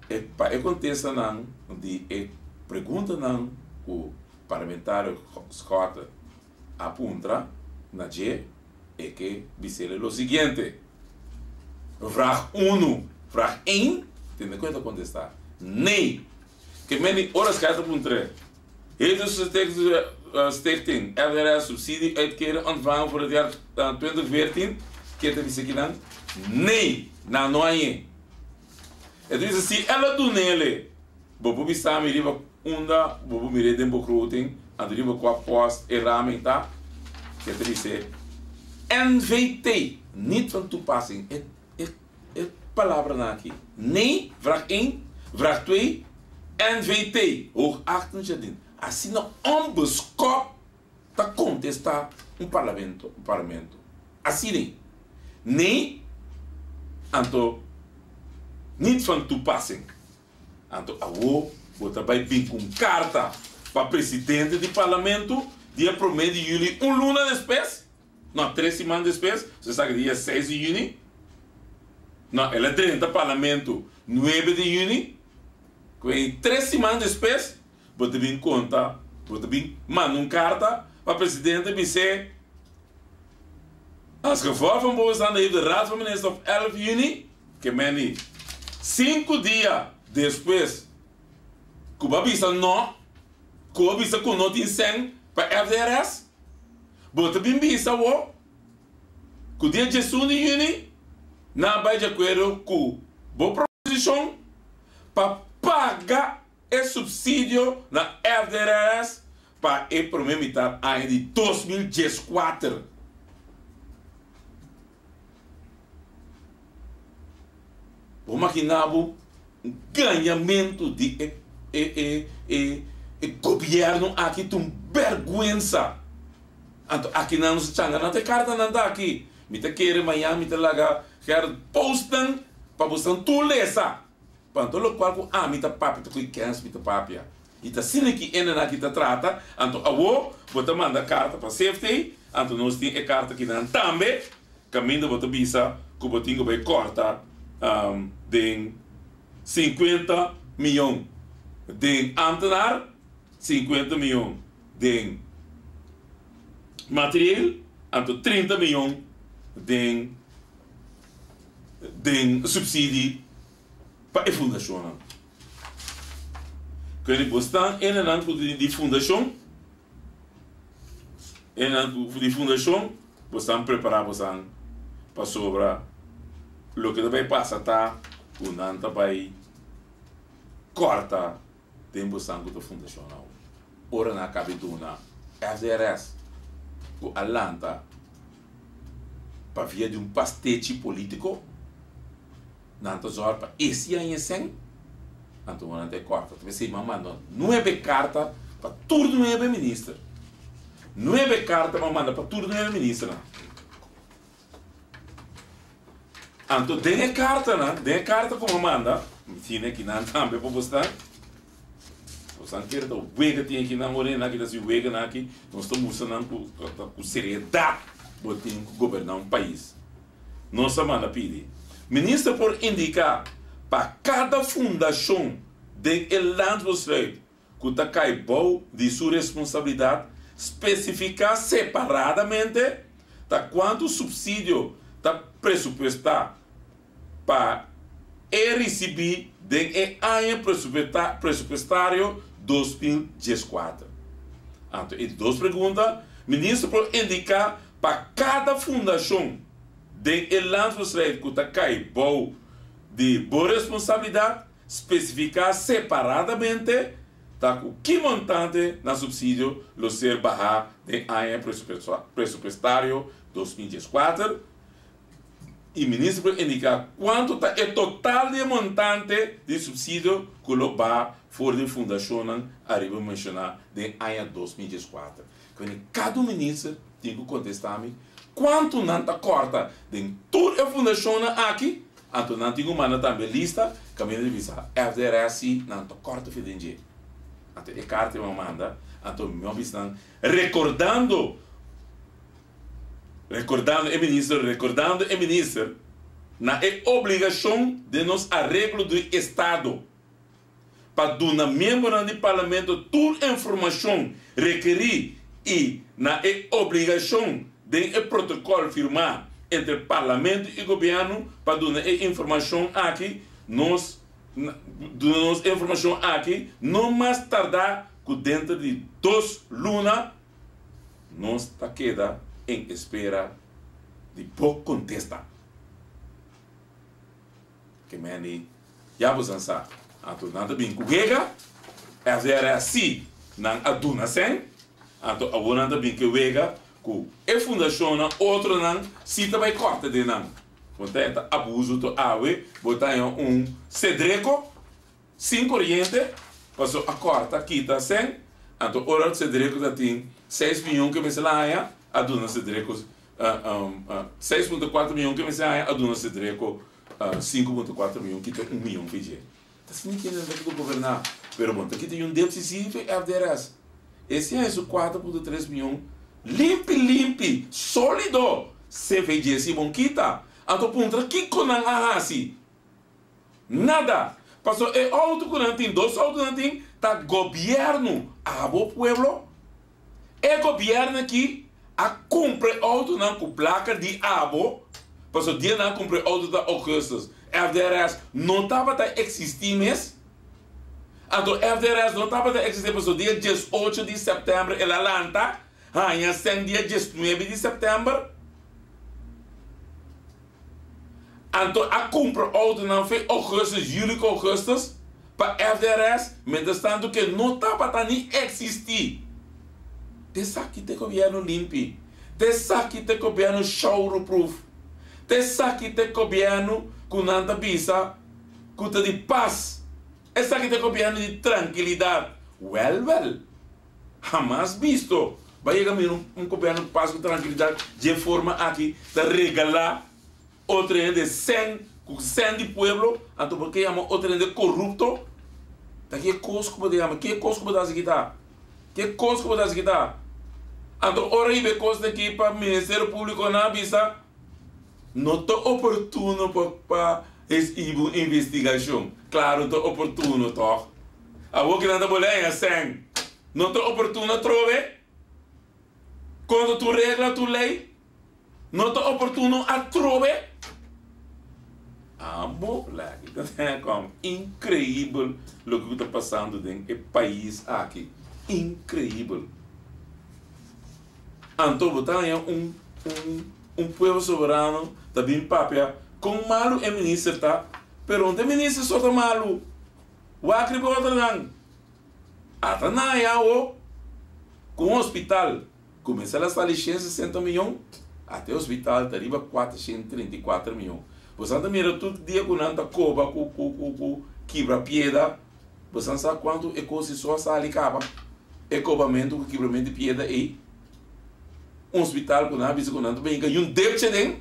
e pa e contestanan di e preguntanan cu parlamentario Schotte a puntra na dje e ke bisele lo siguiente. Vraag uno, vraag één, tende cu e ta contesta, Nee. Ke meni ora scherp ta puntr'é, Heeft de stichting FDRS subsidie uitkering ontvangen voor het jaar 2014? Ke ta bisa kinan? Nee, nan no hañ'é. E ta bisa si el a dun'ele, bo por bisa mi riba unda bo por mir'é den begroting, anto riba kua post e raming ta? Ke ta bis'é, NVT, niet van toepassing. E E e palabranan aki, nee, vraag één, vraag twee, NVT, hoogachtend Jardin, asina onbeskòp ta kontestá un parlamento, un parlamento. Asina ei. Nee, anto niet van toepassing. Anto awo bo ta bai bin ku un karta pa presidente di parlamento dia promé di yüli, un luna despues? No, tres siman despues, so esaki dia seis di yüni. No, el a drenta parlamento nuebe di yüni. Ku ei tres siman despues, bo ta bin konta, bo ta bin manda un karta pa presidente bis'é, Als gevolg van bovenstaande heeft de Raad van Ministers op 11 juni, ke men di sinku dia despues ku bo a bisa no, ku bo a bisa ku no tin sèn pa FDRS, Bo ta bin bisa awor? Ku dia 11 di yüni nan a bai di akuerdo ku bo proposishon pa paga e supsidio na FDRS pa e promé mitar aña di 2014. Bo makina bo un gañamentu di e e e e e gobièrnu aki ta un bèrgwensa. Anto aki nan nos a changa nan ta e kartanan ta aki. Mi ta kere mañan mi ta laga Gerrit post nan pa bosan tur lesa. Panto lokual ku ami ta papia ta ku e kens mi ta papia. I ta asina ki hendenan aki ta trata. Anto awo bo ta manda karta pa CFT, anto nos tin e karta kinan tambe kaminda bo ta bisa ku bo tin ku bai kòrta den 50 miyon den ámtenar, 50 miyon den materieel, anto 30 miyon den den supsidie pa e fundashonnan. Kende bo stan enenan ku di fundashon, enenan ku di fundashon, bo stan prepará bosan pasobra loke ta bai pasa ta ku nan ta bai kòrta den bosan ku ta fundashon awo. Ora nan a kabe duna FDRS ku a lanta pa via di un pastechi polítiko, Nan ta zòrg pa e si aña esèn, anto nan ta e kòrta. Ta p'esei mi a manda nuebe karta pa tur nuebe minister. Nuebe karta mi a manda pa tur nuebe ministernan. Anto den e kartanan, den e karta ku mi a manda, mi tine akinan tambe pa bo sta. Bosan kere ta wega tin akinan ora e nan aki ta hasi weganan aki, nos ta mustra nan ku ku seriedat bo tin ku goberná un pais. Nos a manda pidi. Minister por indiká pa kada fundashon den e landsbesluit ku ta kai bou di su responsabilidat spesifiká separadamente ta kuantu supsidio ta presupuestá pa e risibí den e aña presupuestario 2014. Anto e di dos pregunta, Minister por indiká pa kada fundashon den e landsbesluit ku ta kai bou di bo responsabilidat, spesifiká separadamente ta ku ki montante na supsidio lo ser bahá den aña presupuestario 2014. E minister por indiká kuantu ta e total di e montante di supsidio ku lo baha for di fundashonnan ariba menshoná den aña 2014. Kende kada un minister tin ku kontestá mi kuantu nan ta kòrta den tur e fundashonnan aki, anto nan tin ku manda tambe lista kaminda di bisa FDRS si nan ta kòrta fi den dje. Anto e karta mi a manda, anto mi a bisa nan rekordando, rekordando e minister, rekordando e minister na e obligashon den nos areglo di estado. pa duna miembronan di Parlamento tur informashon rekerí i na e obligashon den e protokòl firmá entre Parlamento i Gobièrnu pa duna e informashon aki nos duna nos e informashon aki no mas tardá ku denter di dos luna. Nos ta keda en espera di bo kontesta. Ke meni ya bosan sa. Anto nan ta bin ku wega, FDRS si nan a duna sèn, anto awor nan ta bin ke wega ku e fundashonnan otronan si ta bai kòrta den nan. Bo ta ta abuso to awe bo ta haña un sedreko sin koriente paso a kòrta kita sèn, anto ora sedreko ta tin seis miyon ke mester la haña a duna sedreko 6.4 miyon ke mester haña a duna Cedreco 5.4 miyon kita un miyon fe dje. Ta asina ki nan ta kita goberná. Pero bon ta kita yun depsi si fe FDRS. Ese haña su 4.3 miyon limpi limpi solido CVG si bon kita. Anto puntra kiko nan a hasi. Nada. Paso e auto ku nan tin, dos auto nan tin, ta gobièrnu. Abo pueblo? E gobièrnu aki a kumpra e autonan ku plaka di abo, paso dia nan a kumpra e auto ta augustus. FDRS no tabata eksistí mes. Anto FDRS no tabata eksistí paso dia 18 di sèptèmber el a lanta, haña sèn dia 19 di sèptèmber. Anto a kumpra outonan fe ougùstùs, yüli ku ougùstùs, pa FDRS, mientrastantu ku e no tabata ni eksistí. T'esaki t'e gobièrnu limpi. T'esaki t'e gobièrnu shouruproof. T'esaki t'e gobièrnu ku nan ta bisa ku ta di pas. Esaki ta e gobièrnu di trankilidat. Wèl wèl, hamas bisto bo a yega mira un gobièrnu pas ku trankilidat dje forma aki ta regalá otro hende sèn ku sèn di pueblo, anto bo ke yama otro hende korupto? Ta ke kos ku bo ta yama? Ke kos ku bo ta hasi kita? Ke kos ku bo ta hasi kita? Anto ora hiba e kos aki pa Ministerio Públiko nan a bisa No ta oportuno pa pa heshibi un investigashon. Klaro ta oportuno tòg? Awor ki nan ta bolé haña sèn, no ta oportuno atrobe? Kontra tur regla, tur lei, no ta oportuno atrobe? Amo laki ta den kòm. Inkreibel loke ku ta pasando den e pais aki. Inkreibel. Anto bo ta haña un un un pueblo soberano ta bin papia kon malu e minister ta, pero no ta e minister so ta malu, wak riba otronan. Ata nan haña awo ku un hospital kuminsá la sali 160 miyon, ata e hospital ta riba 434 miyon. Bosan ta mira tur dia ku nan ta koba ku ku ku ku kibra pieda, bosan sa kuantu e kos so a sali kaba? E kobamentu ku kibramentu di pieda ei, un hospital ku nan a bisa ku nan ta brinka i un depche den,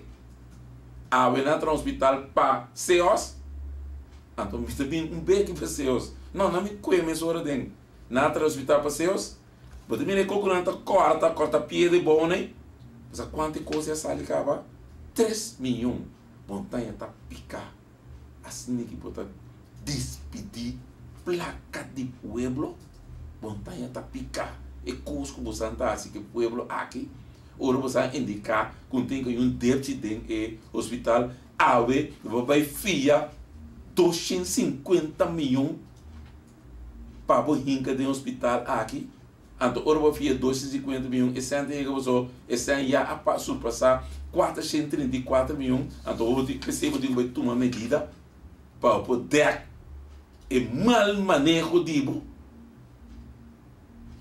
awe nan a traha un hospital pa Seos, anto mi ta bin un beki pa Seos, no, nan mi kue mesora den, nan a traha hospital pa Seos, bo ta mira e kos ku nan ta kòrta, kòrta pieda i bou nei, bo sa kuantu e kos a sali kaba? 3 miyon, montaña ta pika. Asina ki bo ta dispidí plaka di pueblo, montaña ta piká e kos ku bosan ta hasi ku e pueblo aki. Ora bosan indiká ku tin ku un depchi den e hospital, awe bo bai fia 250 mion pa bo hinka den hospital aki. Anto ora bo fia 250 mion, e sèn ta yega boso, e sèn ya a surpasá 434 mion, anto bo tin, p'esei bo tin ku bai tuma medida pa bo por dèk e mal maneho di bo,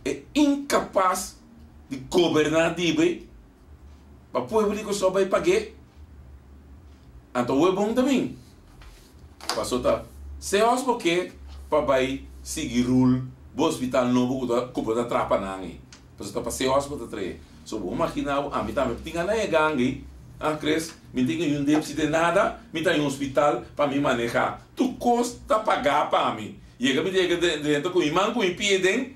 e inkapas di goberná di bo, pa pueblo di Kòrsou bai pag'é. Anto awor bon ta bin. Paso ta seos bo ke pa bai sigui rul bo hospital nobo ku ta ku bo ta traha pa nan ei. Paso ta pa seos bo ta trae. So bo magina bo ami tambe tin gana e gang ei. Ah Chris, mi tin un depsi de nada, mi ta un hospital pa mi maneha. Tur kos ta paga pa mi. Yega mi yega drenta ku mi man ku mi pie den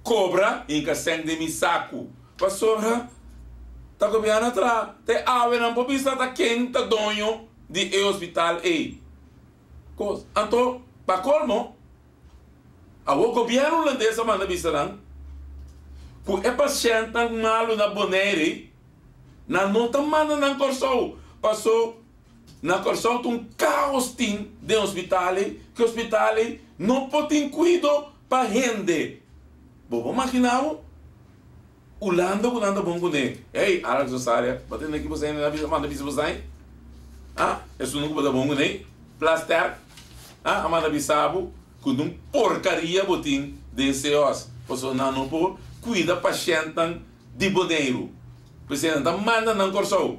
kobra hinka sèn den mi saku. Pasobra ta gobièrnu a traha te awe nan por bisa ta ken ta doño di e hospital ei. Kos. Anto, pa kolmo, awor gobièrnu hulandes a manda bisa nan ku e pashèntnan malu na Bonaire nan no ta manda nan Kòrsou paso na Kòrsou ta un kaos tin den hospital ei, ku e hospital ei no por tin kuido pa hende. Bo por magina bo? Hulanda ku nan ta bon kuné. Hey, Alex Rosaria, bo tende ki bo sa hende na manda bisa bo sai? Ah, esun ku bo ta bon kuné? Plasterk, ah, a manda bisa bo ku un porkaria bo tin den CEOS. Pasobra nan no por kuida pashèntnan di Boneiru. P'esei nan ta manda nan Kòrsou.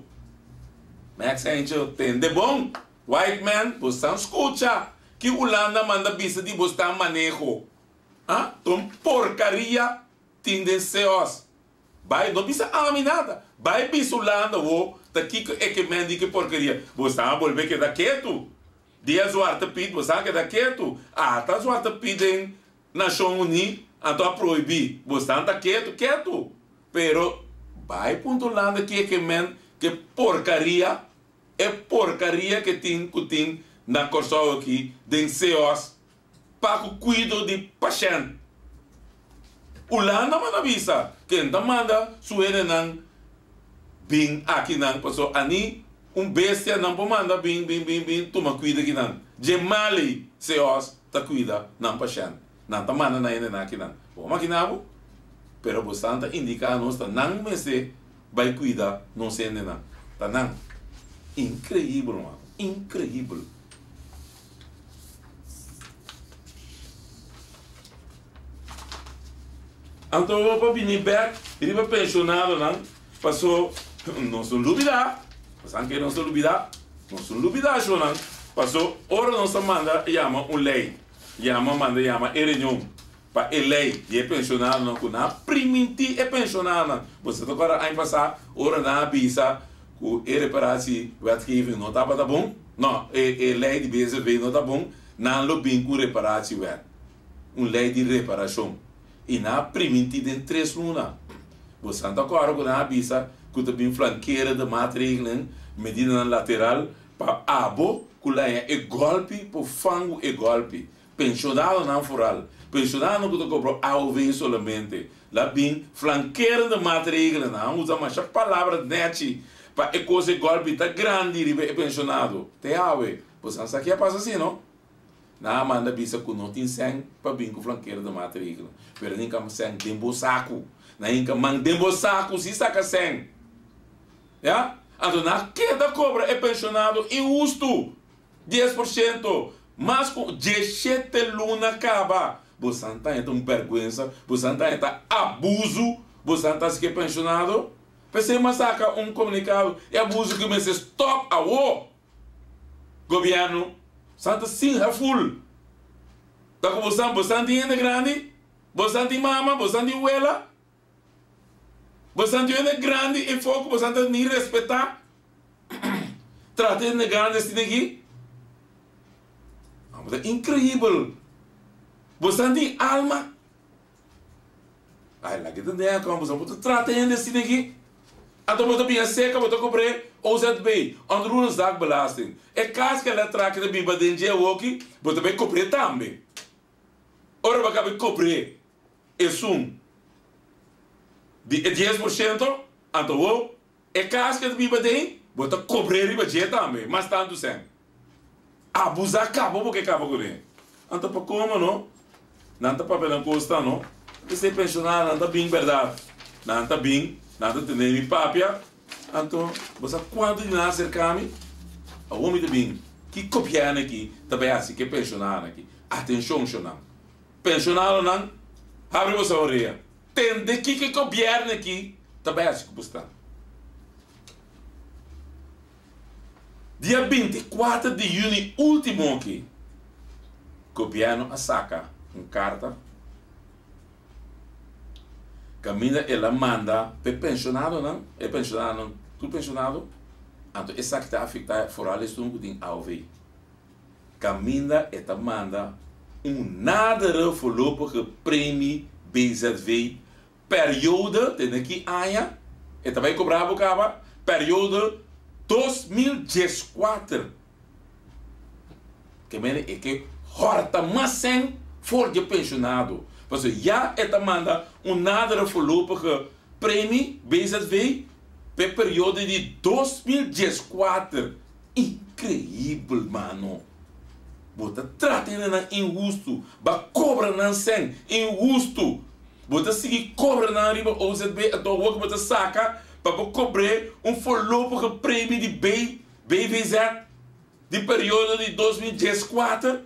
Max Angel, tende bon! White man, bo stan skucha ki Hulanda manda bisa di bo stan maneho. Ah, ta un porkaria tin den CEOS. Bai, no bisa ami nada. Bai bisa Hulanda wo ta kiko e ke men di ki porkeria. Bo stan a bolbe keda ketu. Dia Zwarte Piet bo stan a keda ketu. Ata Zwarte Piet den Nashon Uní anto a prohibí. Bo stan ta ketu, ketu. Pero bai punta Hulanda ki e ke men ke porkaria, e porkaria ke tin ku tin na Kòrsou aki den CEOS pa ku kuido di pashènt. Hulanda manda bisa ken ta manda su hendenan bin akinan paso ani un bestia nan por manda bin bin bin bin tuma kuido akinan. Dje mali CEOS ta kuida nan pashènt. Nan ta manda nan hendenan akinan. Bo a makina bo? Pero bo stan ta indiká nos ta nan mester bai kuida nos hendenan. Ta nan. Inkreibel man. Increíbel. Anto bo pa bini bek riba pensionadonan paso nos no lubida, pasan ke nos ta lubida? Nos no lubida ashonan paso ora nos ta manda yama un ley, yama manda yama e reunion pa e ley di e pensionadonan ku nan a priminti e pensionadonan. Boso ta kòrda aña pasá ora nan a bisa ku e reparatie wetgeving no tabata bon? No, e e ley di BZV no ta bon, nan lo bin ku reparatiewet. Un lei di reparashon i nan a primintí den tres luna. Bo santa kòrda ku nan a bisa ku ta bin flankere de maatregelen, medidanan lateral, pa abo ku laña e gòlpi por fangu e gòlpi. Penshonadonan foral, penshonadonan ku ta kobra AOV solamente, la bin flankerende de maatregelen. Nan a usa masha palabra nèchi pa e kos e gòlpi ta grandi riba e penshonado. Te awe, bo san sa ke a pasa si no? Nan a manda bisa ku no tin sèn pa bin ku flankero di maatregelen, pero nan hinka sèn den bo saku. Nan hinka man den bo saku si saka sèn. Ya? Anto nan a keda kobra e penshonado inhustu, 10%, mas ku diesshete luna kaba. Bo san ta henter un bèrgwensa, bo san ta henter abusu, bo san ta hasi ku e penshonado? P'esei mi a saka un komunikado, e abusu ku mester stòp awo. Gobierno san ta sin heful. Ta ku bosan, bosan tin hende grandi, bosan tin mama, bosan tin wela, bosan tin hende grandi e for ku bosan ta ni respetá. Trata hende grandi asina aki. Ta inkreibel. Bosan tin alma. Ai laga ta den akon boso bo ta trata hende asina aki. Anto bo ta bia seka bo ta kobr'é OZB, onroerend zaakbelasting. E kas ku el a traha ku ta biba den dje awoki bo ta bai kobr'é tambe. Ora bo a kaba di kobr'é esun di e 10%, anto bo e kas ku e ta biba den bo ta kobr'é riba dje tambe mas tantu sèn. Abusá kaba bo ke kaba kuné. Anto pa komo no? Nan ta papia nan kos ta no. P'esei pensionadonan ta bin bèrdat. Nan ta bin, nan ta tende mi papia. Anto bo sa kuantu di nan a serká mi? Awor mi ta bin. Ki gobièrnu aki ta bai hasi ku e pensionadonan aki? Atenshon shonnan. Pensionadonan, habri boso orea. Tende kiko e gobièrnu aki ta bai hasi ku bo stan. Dia 24 di yüni último aki, gobièrnu a saka un karta kaminda el a manda pa e penshonadonan, e penshonadonan, tur penshonado, anto esaki ta afektá foral esun ku tin AOV, kaminda e ta manda un nadere voorlopige premie BZV Periode, te na ki aña e ta bai kobra bo kaba? Periode 2014. Ke mene e ke hòrta mas sèn for di e penshonado. Pasobra ya e ta manda un nadere voorlopige premie, BZV, pa e periode di 2014. Inkreibel, mano. Bo ta trata hendenan inhustu. Ba kobra nan sèn inhustu. Bo ta sigui kobra nan riba OZB anto awor ku bo ta saka pa bo kobr'é un voorlopige premie di BVZ di periodo di 2014.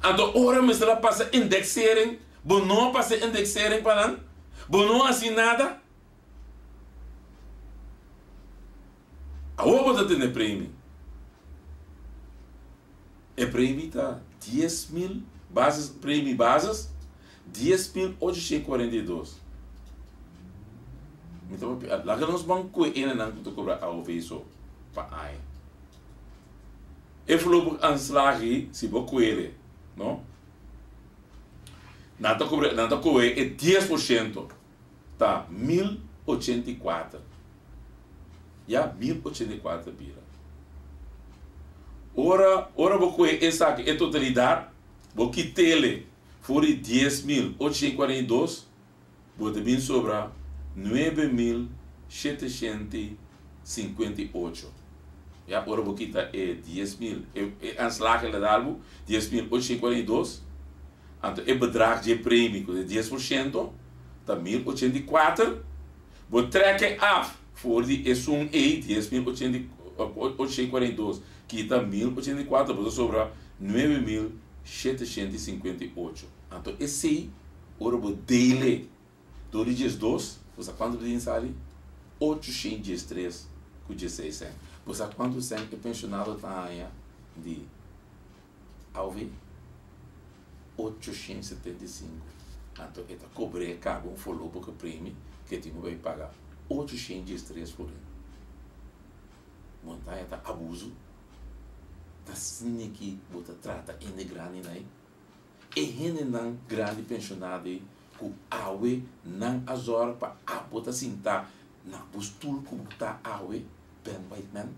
Anto ora mester a pasa indexering, bo no a pasa indexering pa nan? Bo no a hasi nada? Awor bo ta tene premi. E premi ta 10.000 basis, premi basis 10.842. Mi ta papia, laga nos ban kue enenan ku ta kobra AOV so pa aña. E voorlopig aanslag ei, si bo kuere, no? Nan ta kobra, nan ta kohe e 10% ta 1084. Ya, 1084 bira. Ora, ora bo kohe esaki, e totalidat, bo kitele for di 10.842, bo ta bin sobra 9758. Ya, ora bo kita e 10.000, e, e aanslag el a dal bo, 10.842, anto e bedrag dje premie ku ta 10% ta 1084, bo trek e af. For di esun ei, 10.842, kita 1.084, bo ta sobra 9.758. Anto esei, ora bo dele dor di 12, bo sa kuantu bo tin sali? 813 ku 16 sèn. Bo sa kuantu sèn e penshonado ta haña di AOV? 875. Anto e ta kobr'é kaba un voorlopige premie ku e tin ku bai paga 813 florin. Montaña ta abuso, ta sneaky bo ta trata hende grandi nai. E hendenan grandi penshonado ei ku awe nan a zòrg pa abo ta sintá na bo stul ku bo ta awe, Ben Whiteman,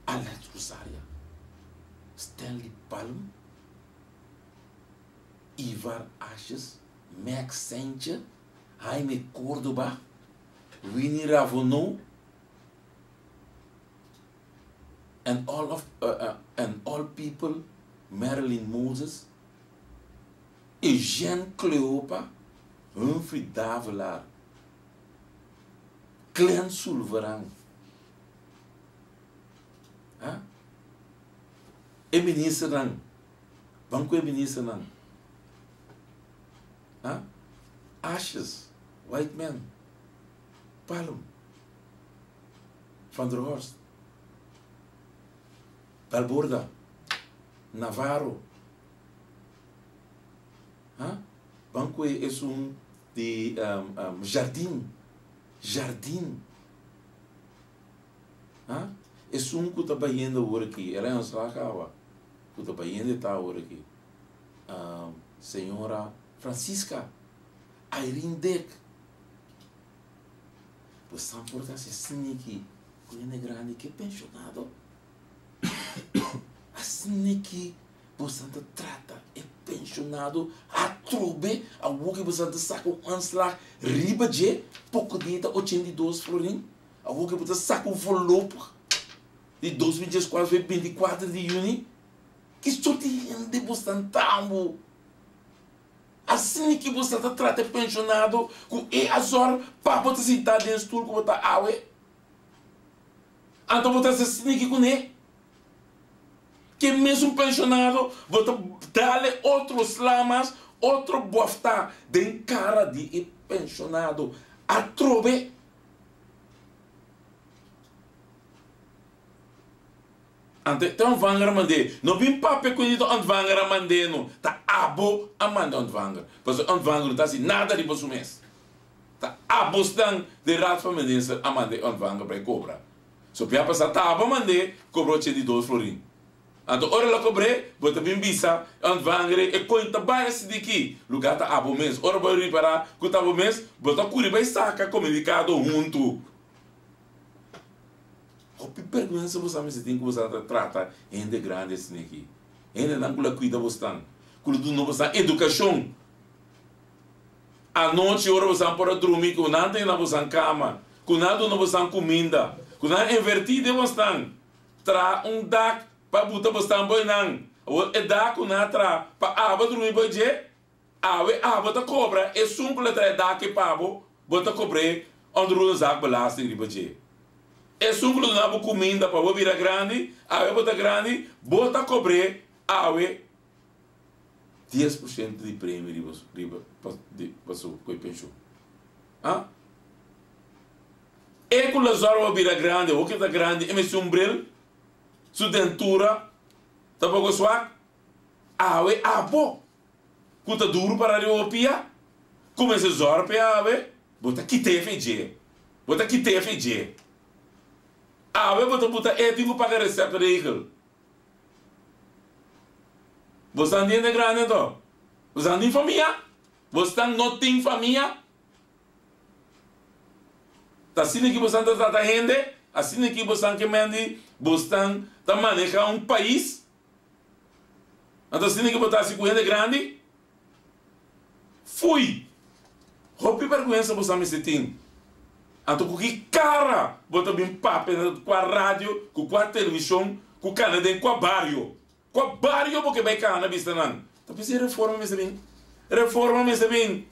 Alex Rosaria, Stanley Palm, Ivar Asjes, Max Sentje, Jaime Cordoba, Winnie Ravonou, and all of uh, and all people, Marilyn Moses, Eugène Cleopa, Humphrey Davelaar, Glenn Sulvaran. Ha? E ministernan, ban ku e ministernan. Ha? Ashes, white man, Palm, Van der Horst, Balborda, Navarro. Ha? Ban ku e esun di um, um, Jardin, Jardin. Ha? Esun ku ta bayendo awor aki, el a ontslag awa, ku ta bayendo e ta awor aki. Um, señora Francisca, Irene Dick. Pues san por ta hasi sneaky ku hende grandi ke pensionado. A sneaky bosan ta trata e pensionado atrobe awor ke bosan ta saka un ontslag riba dje poko dia ta 82 florin. Awor ke bo ta saka un voorlopig di 2014 fe 24 di juni, ki sort di hende bo stan tambo? Asina ki bo sa ta trata e pensionado ku e a zòrg pa bo ta sintá den stul ku bo ta awe? Anto bo ta hasi asina kuné? Ke mesun pensionado bo ta dale otro sla mas, otro bòftá den kara di e pensionado atrobe? Anto e ontvanger a mand'é, No bin papia ku e ontvanger a mand'é no, ta abo a manda e ontvanger, pasobra e ontvanger no ta hasi nada riba su mes. Ta abosnan den Raad van Minister a manda e ontvanger pa e kobra. So bia pasá ta abo a mand'é kobra 82 florin. Anto ora el a kobr'é, bo ta bin bisa e ontvanger ei, e koin ta bai asidiki, lugá ta abo mes. Ora bo ripará ku ta abo mes, bo ta kuri bai saka komunikado huntu. Hopi bèrgwensa bo sa mester tin ku bo sa ta trata hende grandi asin'aki, hendenan ku la kuida bosnan, ku lo duna bosnan edukashon. Anochi ora bosan por a drumi ku nan ta yena bosan kama, ku nan a duna bosan kuminda, ku nan a invertí den bosnan. Traha un dak pa buta bosnan bo einan. Awor e dak ku nan a traha pa abo drumi bo dje, awe abo ta kobra esun ku lo traha e dak ei pa bo, bo ta kobr'é onroerenzaakbelasting riba dje. Esun ku lo duna bo kuminda pa bo bira grandi, awe bo ta grandi, bo ta kobr'é awe 10% di premio riba riba pa su koe penshun. Ah? E ku Lazaro a bira grandi, awor ku e ta grandi, e mester un bril, su dentura ta poko swak. Awe abo ku ta duru para riba bo pia, ku mester zòrg p'e awe, bo ta kit'é fe dje, bo ta kit'é fe dje. Awe bo ta buta e tin ku paga receptregel. Bo stan di hende grandi anto? Bo stan tin famia? Bo stan no tin famia? Ta asina ki bosan ta trata hende? Asina ki bosan ke men di bosnan ta maneha un pais? Anto asina ki bo ta hasi ku hende grandi? Fui! Hopi bergwensa bosan mester tin. Anto ku ki kara bo ta bin papia na kua radio, ku kua televishon, ku kana den kua bario? Kua bario bo ke bai kana bisa nan? Ta p'esei reforma mester bin. Reforma mester bin.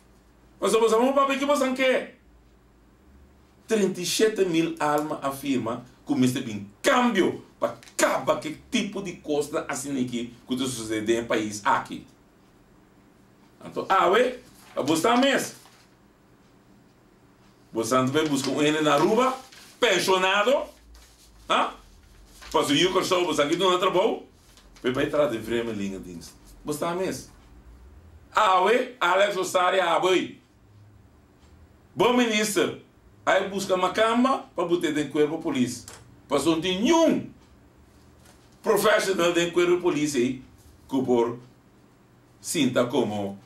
Pasobra boso a papia ki bosan ke. 37,000 alma a firma ku mester bin kambio pa kaba ku e tipo di kosnan asin'aki ku ta sosodé den e pais aki. Anto awe pa bo sta mes. Bo san ta bai buska un hende na Aruba, penshonado, ha? Pasobra yu Kòrsou bo san ki duna trabou, pa e bai traha den Vreemdelingendienst. Bo sta mes. Awe Alex Rosaria abo ei. Bo minister a e buska makamba pa bute den kuerpo polis. Pasobra no tin niun professional den kuerpo polis ei ku por sinta komo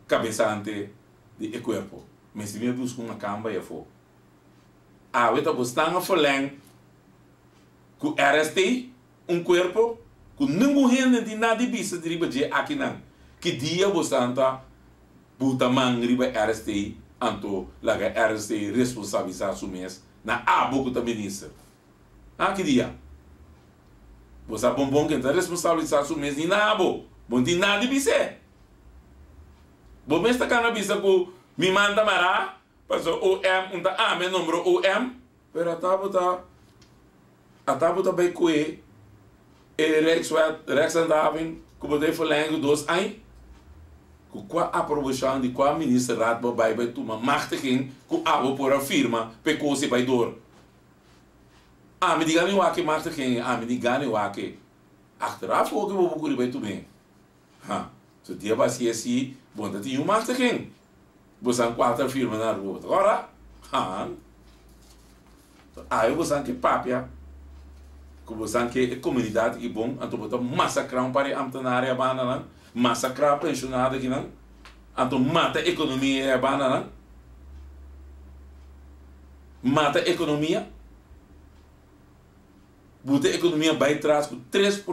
kabesante di e kuerpo. Mester mi a buska un makamba ei afó. Awe ta bo stan a verleng ku RST, un kuerpo ku ningun hende no tin nada di bisa di riba dje akinan. Ki dia bo stan ta Buta man riba RST anto laga RST responsabilisa su mes na abo ku ta minister. Ha ki dia? Bo sa bon bon ken ta responsabilisa su mes ni na abo. Bo no tin nada di bis'é. Bo mes ta kana bisa ku mi man ta mará pasobra OM un ta ami a nombra OM. Pero ata bo ta ata bo ta bai kue e Rijkswet, Rijkshandhaving ku bo ta e verlenging ku dos aña? Ku kua aprobashon di kua ministerraad bo bai bai tuma machtiging ku abo por a firma pa e kos ei bai door? Ami di gana e wak e machtiging ei, ami di gana e wak e. Achteraf hopi bo por kuri bai tum'é. Ha, so dia bo hasi asi, bo no ta tin niun machtiging. Bo san kua ta firma na Aruba, bo ta kòrda? Haan. So awe bo san ke papia ku bo san ke e komunidat aki bon, anto bo ta masakrá un par di amtenar e abandanan, masakrá penshonado akinan, anto mata ekonomia e abandanan, mata ekonomia, buta ekonomia bai tras ku 3%,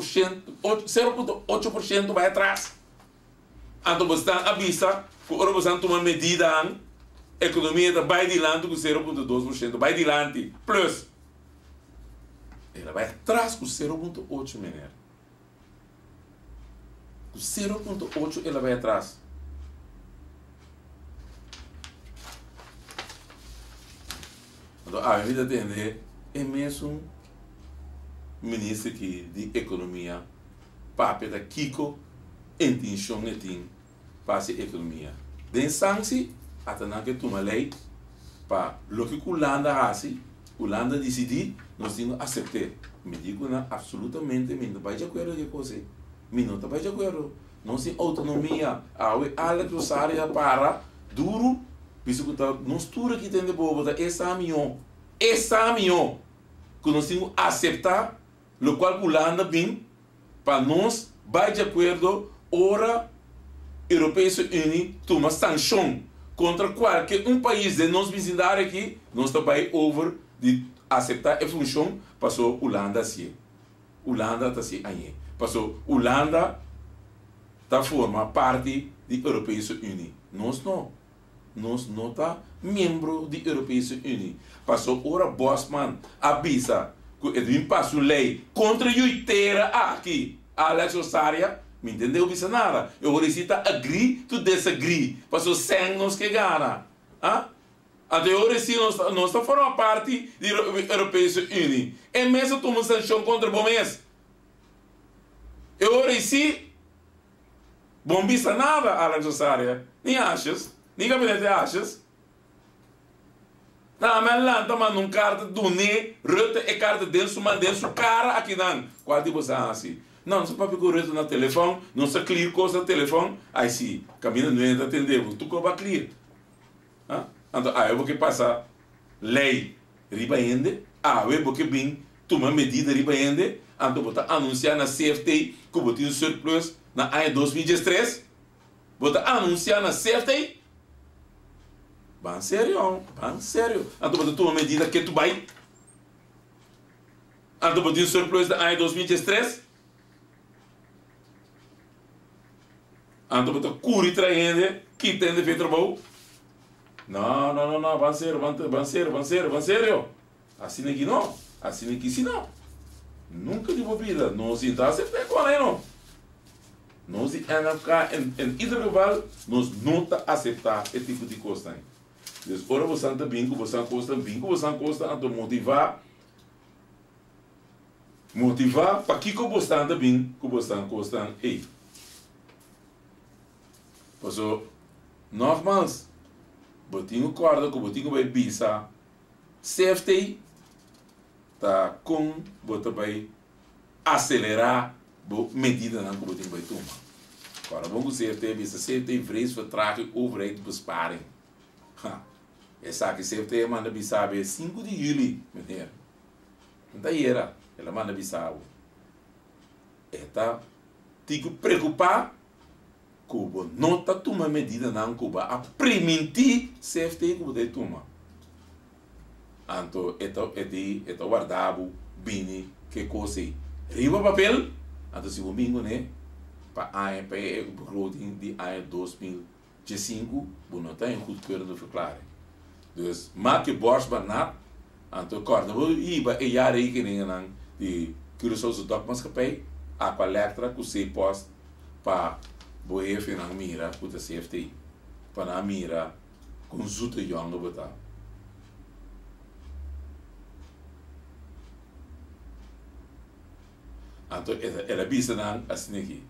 0.8% bai atras. Anto bo stan a bisa ku ora bo stan tuma medidanan, ekonomia ta bai dilanti ku 0.2%, bai dilanti, plus. El a bai atras ku 0.8, meneer. Ku 0.8 el a bai atras. Anto ami mi ta tende e mesun minister ki di ekonomia papia ta kiko intenshon e tin pa hasi ekonomia. Den sanksi ata nan ke tuma lei pa loke ku Hulanda hasi, Hulanda disidí, nos tin ku asept'é. Mi di ku nan apsolutamente mi no ta bai di akuerdo ku e kos ei. Mi no ta bai di akuerdo. Nos tin outonomia. Awe Alex Rosario a para duru bisa ku ta nos tur aki ta hende bobo ta e sa mihó, e sa mihó ku nos tin ku aseptá lokual ku Hulanda bin pa nos bai di akuerdo ora Europese Unie tuma sanshon kontra kualke un pais den nos bisindario aki, nos ta bai over di aseptá e funshon paso Hulanda hasié. Hulanda ta hasié añe. Paso Hulanda ta forma parti di Europese Unie. Nos no. Nos no ta miembro di Europese Unie. Paso ora Bosman a bisa cu e bin pasa un ley contra yui tera aki, Alex Rosaria, mi ntende eu bisa nada. E ora esi ta agree to disagree. Paso sen nos ke gana. Ah? Anto e ora esi nos nos ta forma parti di Europese Unie. E mes a tuma sancion contra bo mes. E ora esi. Bon bisa nada, Alex Rosaria, ni Asjes, ni gabinete Asjes. Na mi a lanta manda un karta dun'é Rutte e karta den su man, den su kara akinan. Kua di boso a hasi? No, nos a papia ku Rutte na telefòn, nos a clear kos na telefòn. Ai si, kaminda nuebe ta tende bo, tur kos bo a clear. Ha? Anto awe bo ke pasa lei riba hende, awe bo ke bin tuma medida riba hende, anto bo ta anunsiá na CFT ku bo tin surplus na aña 2013? Bo ta anunsiá na CFT? Ban serio, ban serio. Anto bo ta tuma medida ke tu bai? Anto bo tin surplus na aña 2013? Anto bo ta kuri trae hende, kita hende fe trabou? No, no, no, no, ban serio, ban, ban serio, ban serio, ban serio. Asina ki no, asina ki si no. Nunca di bo bida nos di ta acepta e kona no. Nos di NFK en, en ieder geval nos no ta acepta e tipo di kosnan. Dus ora bosan ta bin ku bosan kosnan, bin ku bosan kosnan anto motivá, motivá pakiko bosnan ta bin ku bosan kosnan ei. Paso, nogmals, bo tin ku kòrda ku bo tin ku bai bisa CFT ta kon bo ta bai aselerá bo medidanan ku bo tin ku bai tuma. Kòrda bon ku CFT a bisa, CFT vrees vertraging overheidsbesparing. Ha! Esaki CFT a manda bisa bo e sinku di yüli, meneer. No ta ayera el a manda bisa bo. E ta tin ku preokupá ku bo no ta tuma medidanan ku bo a primintí CFT ku bo ta tuma. Anto e ta e di e ta warda bo bini ke kos ei riba papel, anto si bo bin kuné pa aña pa e begroting di aña 2015 bo no ta en goedkeurende verklaring. Dus maak je borst maar nat, anto kòrda bo hiba e jaarrekeningennan di Curaçaose Dokmaatschappij, Aqualectra ku Cpost pa bo hefenan mira ku ta CFT, pa nan mira Kon zoete jonge bo ta. Anto el a bisa nan asina aki,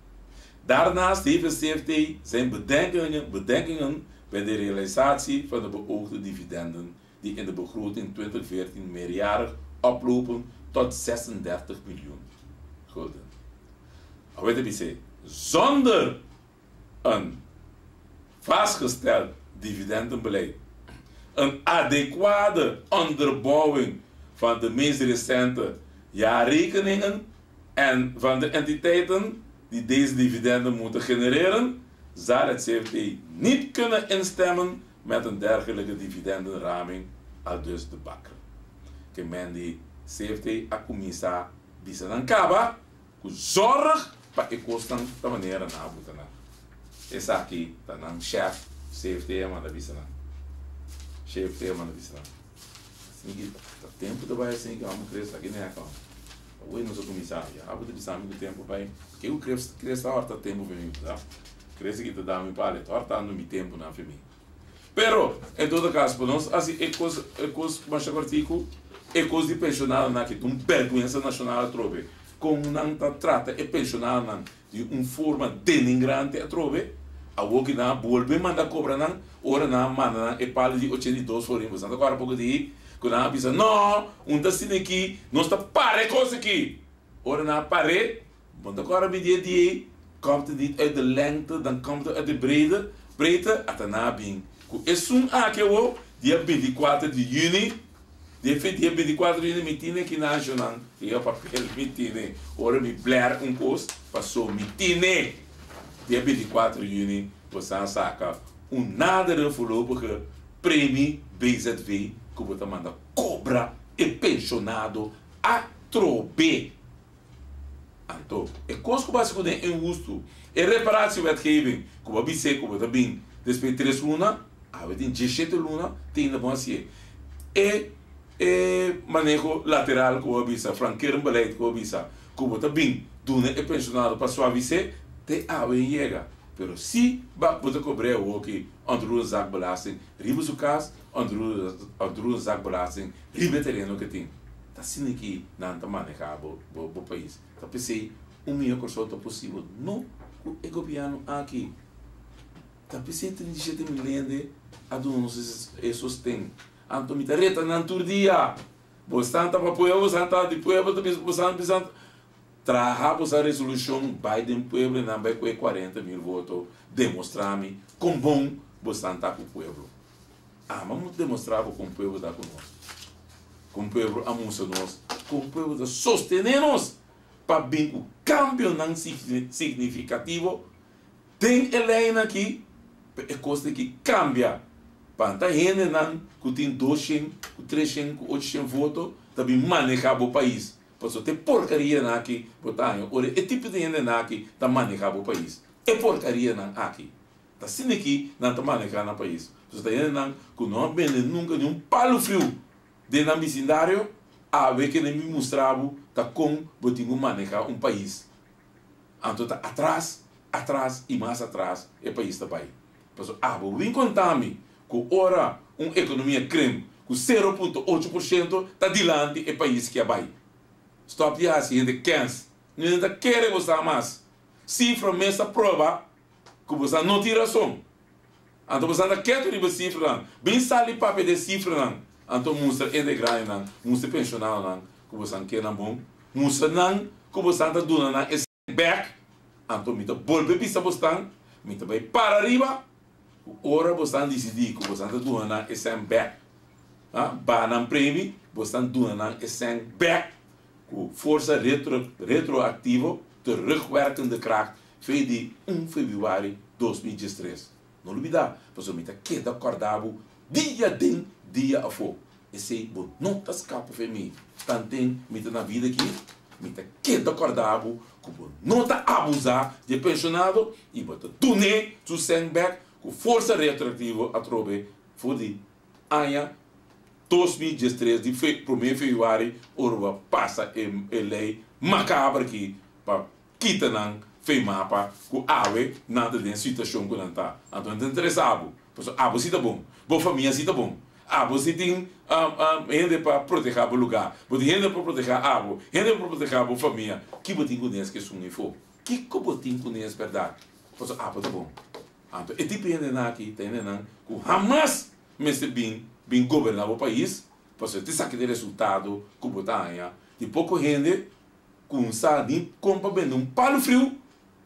Daarnaast heeft het CFT zijn bedenkingen, bedenkingen bij de realisatie van de beoogde dividenden die in de begroting 2014 meerjarig oplopen tot 36 miljoen gulden. Awor e ta bis'é, zonder een vastgesteld dividendenbeleid, een adequate onderbouwing van de meest recente jaarrekeningen en van de entiteiten die deze dividenden moeten genereren, zal het CFT niet kunnen instemmen met een dergelijke dividendenraming, aldus de Bakker. Ke men di CFT a kuminsá bisa nan kaba Ku zorg pa e kosnan ta manera nan a buta nan. Esaki ta nan shef CFT a manda bisa nan. CFT a manda bisa nan. Asina ki ta tempu ta bai asina ki amo kres aki neka. Awor nos a kuminsá. Ya abo ta bisa mi ku tempu bai. Ke ku kres kres ta horta tempu fe mi, sa? Kres aki ta da mi pala, e ta hortando mi tempunan fe mi. Pero, en todo caso, pa nos haci e cos, e cos masha cortico, e cos di pensionadonan aki ta un berguensa nacional atrobe. Con nan ta trata e pensionadonan di un forma denigrante atrobe. Awor ki nan a bolbe manda cobra nan, ora nan a manda nan e palo di 82 florin, boso nan ta corda poco di cu nan a bisa, no, un ta asina aki, nos ta para e cos aki. Ora nan a par'e, Bo ta kòrda mi dia di ei, Komt het niet uit de lengte, dan komt het uit de breedte, breedte, ata nan a bin ku esun aki awor, dia bintikuater di yüni, dia fe dia bintikuater di yüni mi tine ki nashonan, riba papel mi tine, ora mi blèr un kos, paso mi tine, dia bintikuater di yüni bo sa saka un nadere voorlopige premie BZV ku bo ta manda kobra e penshonado atrobe. Anto, e kos ku bo hasi kuné inhustu, e reparatiewetgeving ku bo a bis'é ku bo ta bin despues di tres luna, awe tin dieshete luna, te ainda bon hasié. E e maneho lateral ku bo a bisa, flankeerbeleid ku bo a bisa ku bo ta bin duna e penshonado pa suavis'é, te awe a yega. Pero si ba bo ta kobr'é awoki onroerenzaakbelasting riba su kas, onroerenzaakbelasting riba e tereno ke tin. Ta asina ki nan ta maneha bo bo pais. Ta p'esei un mihó Kòrsou ta posibel, no ku e gobièrnu aki. Ta p'esei 37 mil hende a duna nos e sosten. Anto mi ta reta nan tur dia, Bosnan ta pa pueblo, bosnan ta di pueblo, ta bisa bosnan bisa traha bosa resolushon bai den pueblo i nan bai ku e 40 mil voto demostrá mi kon bon bosnan ta ku pueblo. Ama mu demostrá bo kon pueblo ta ku nos. Kon pueblo a mustra nos kon pueblo ta sostené nos pa bin ku kambionan signifikativo den e leinan aki pa e kos aki kambia. Pa ta hendenan ku tin doshen, ku treshen, ku ochshen voto ta bin manehá bo pais. Pasobra ta e porkarianan aki bo ta haña ora e tipo di hendenan aki ta manehá bo pais. E porkarianan aki. Ta asina ki nan ta maneha nan pais. Entonces ta hendenan ku no a bende nunka ni un palu friu den nan bisindario, awe kende mi mustra bo ta kon bo tin ku maneha un pais. Anto ta atras, atras i mas atras e pais ta bai. Pasobra abo bin konta mi ku ora. Un ekonomia krimp ku 0.8% ta dilanti e pais ku a bai. Stòp di hasi hende kèns. Niun ta kere bo sa mas. Sifra mes ta proba ku bo sa no tin rason. Anto bo sa ta ketu riba e sifranan. Bin sali papia di e sifranan. Anto mustra hende grandinan, mustra e penshonadonan ku bo sa ke nan bon. Mustra nan ku bo sa ta duna nan e bek. Anto mi ta bolbe bisa bosnan, mi ta bai para riba ku ora bosnan disidí ku bosnan ta duna nan e sèn bek, baha nan premi, bosnan duna nan e sèn bek ku forsa retroaktivo, terugwerkende kracht, fe di un febrüari 2013. No lubidá, pasobra mi ta keda kòrda bo dia den, dia afó. Esei bo no ta skapa fe mi. Tanten mi ta na bida aki, mi ta keda kòrda bo ku bo no ta abusá di e penshonado i bo ta dun'é su sèn bèk ku forsa retroaktivo atrobe for di aña 2013 di promé febrüari ora bo a pasa e lei makaber aki pa kita nan fe mapa ku awe nan ta den situashon ku nan ta. Anto nan ta interesa abo, pasobra abo si ta bon, bo famia si ta bon, abo si tin hende pa proteha bo luga, bo tin hende pa proteha abo, hende pa proteha bo famia. Ki bo tin ku nes ku esun ifo? Kiko bo tin ku nes bèrdat? Pasobra abo ta bon. Anto e tipo hendenan aki ta hendenan ku hamas mester bin bin goberna bo pais, pasobra ta esaki ta e resultado ku bo ta haña di poko hende Kumsa di kon pa bende un palu friu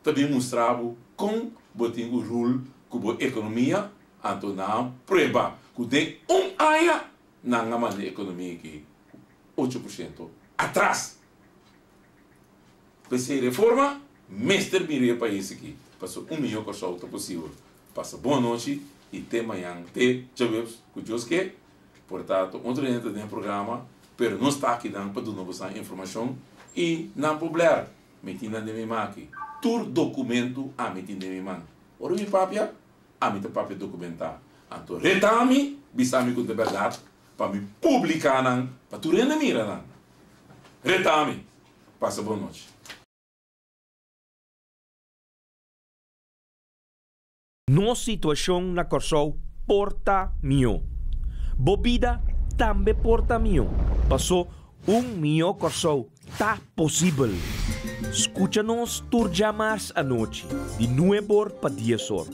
ta bin mustra bo kon bo tin ku rul ku bo ekonomia, anto nan prueba ku den un aña nan a manda e ekonomia aki ku 8% atras. P'esei reforma mester bira e pais aki pasobra un mihó Kòrsou ta posibel. Pasa bon anochi i te mañan te djaweps ku Dios ke. Por tanto, otro hende ta den e programa, pero nos ta akinan pa duna bosan informashon i nan por bler. Mi tin nan den mi man aki. Tur dokumentu ami tin den mi man. Ora mi papia, ami ta papia dokumentá. Anto reta mi, bisa mi ku ta bèrdat, pa mi publiká nan pa tur hende mira nan. Reta mi. Pasa bon nochi. Nos situashon na Kòrsou por ta mihó. Bo bida tambe por ta mihó, pasó un mihó Kòrsou ta posibel. Skucha nos tur djamars anochi di nueb'or pa dies'or,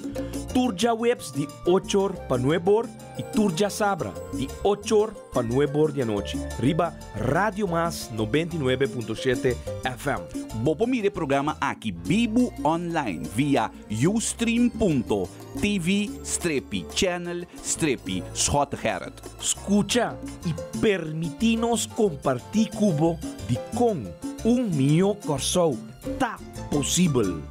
tur djaweps di och'or pa nueb'or i tur djasabra di och'or pa nueb'or di anochi riba Radio Mas 99.7 FM. Bo por mira e programa aki bibu online via Ustream.tv strepi channel strepi Schottegerrit. Skucha i permití nos kompartí ku bo dikon un mihó Kòrsou ta posibel.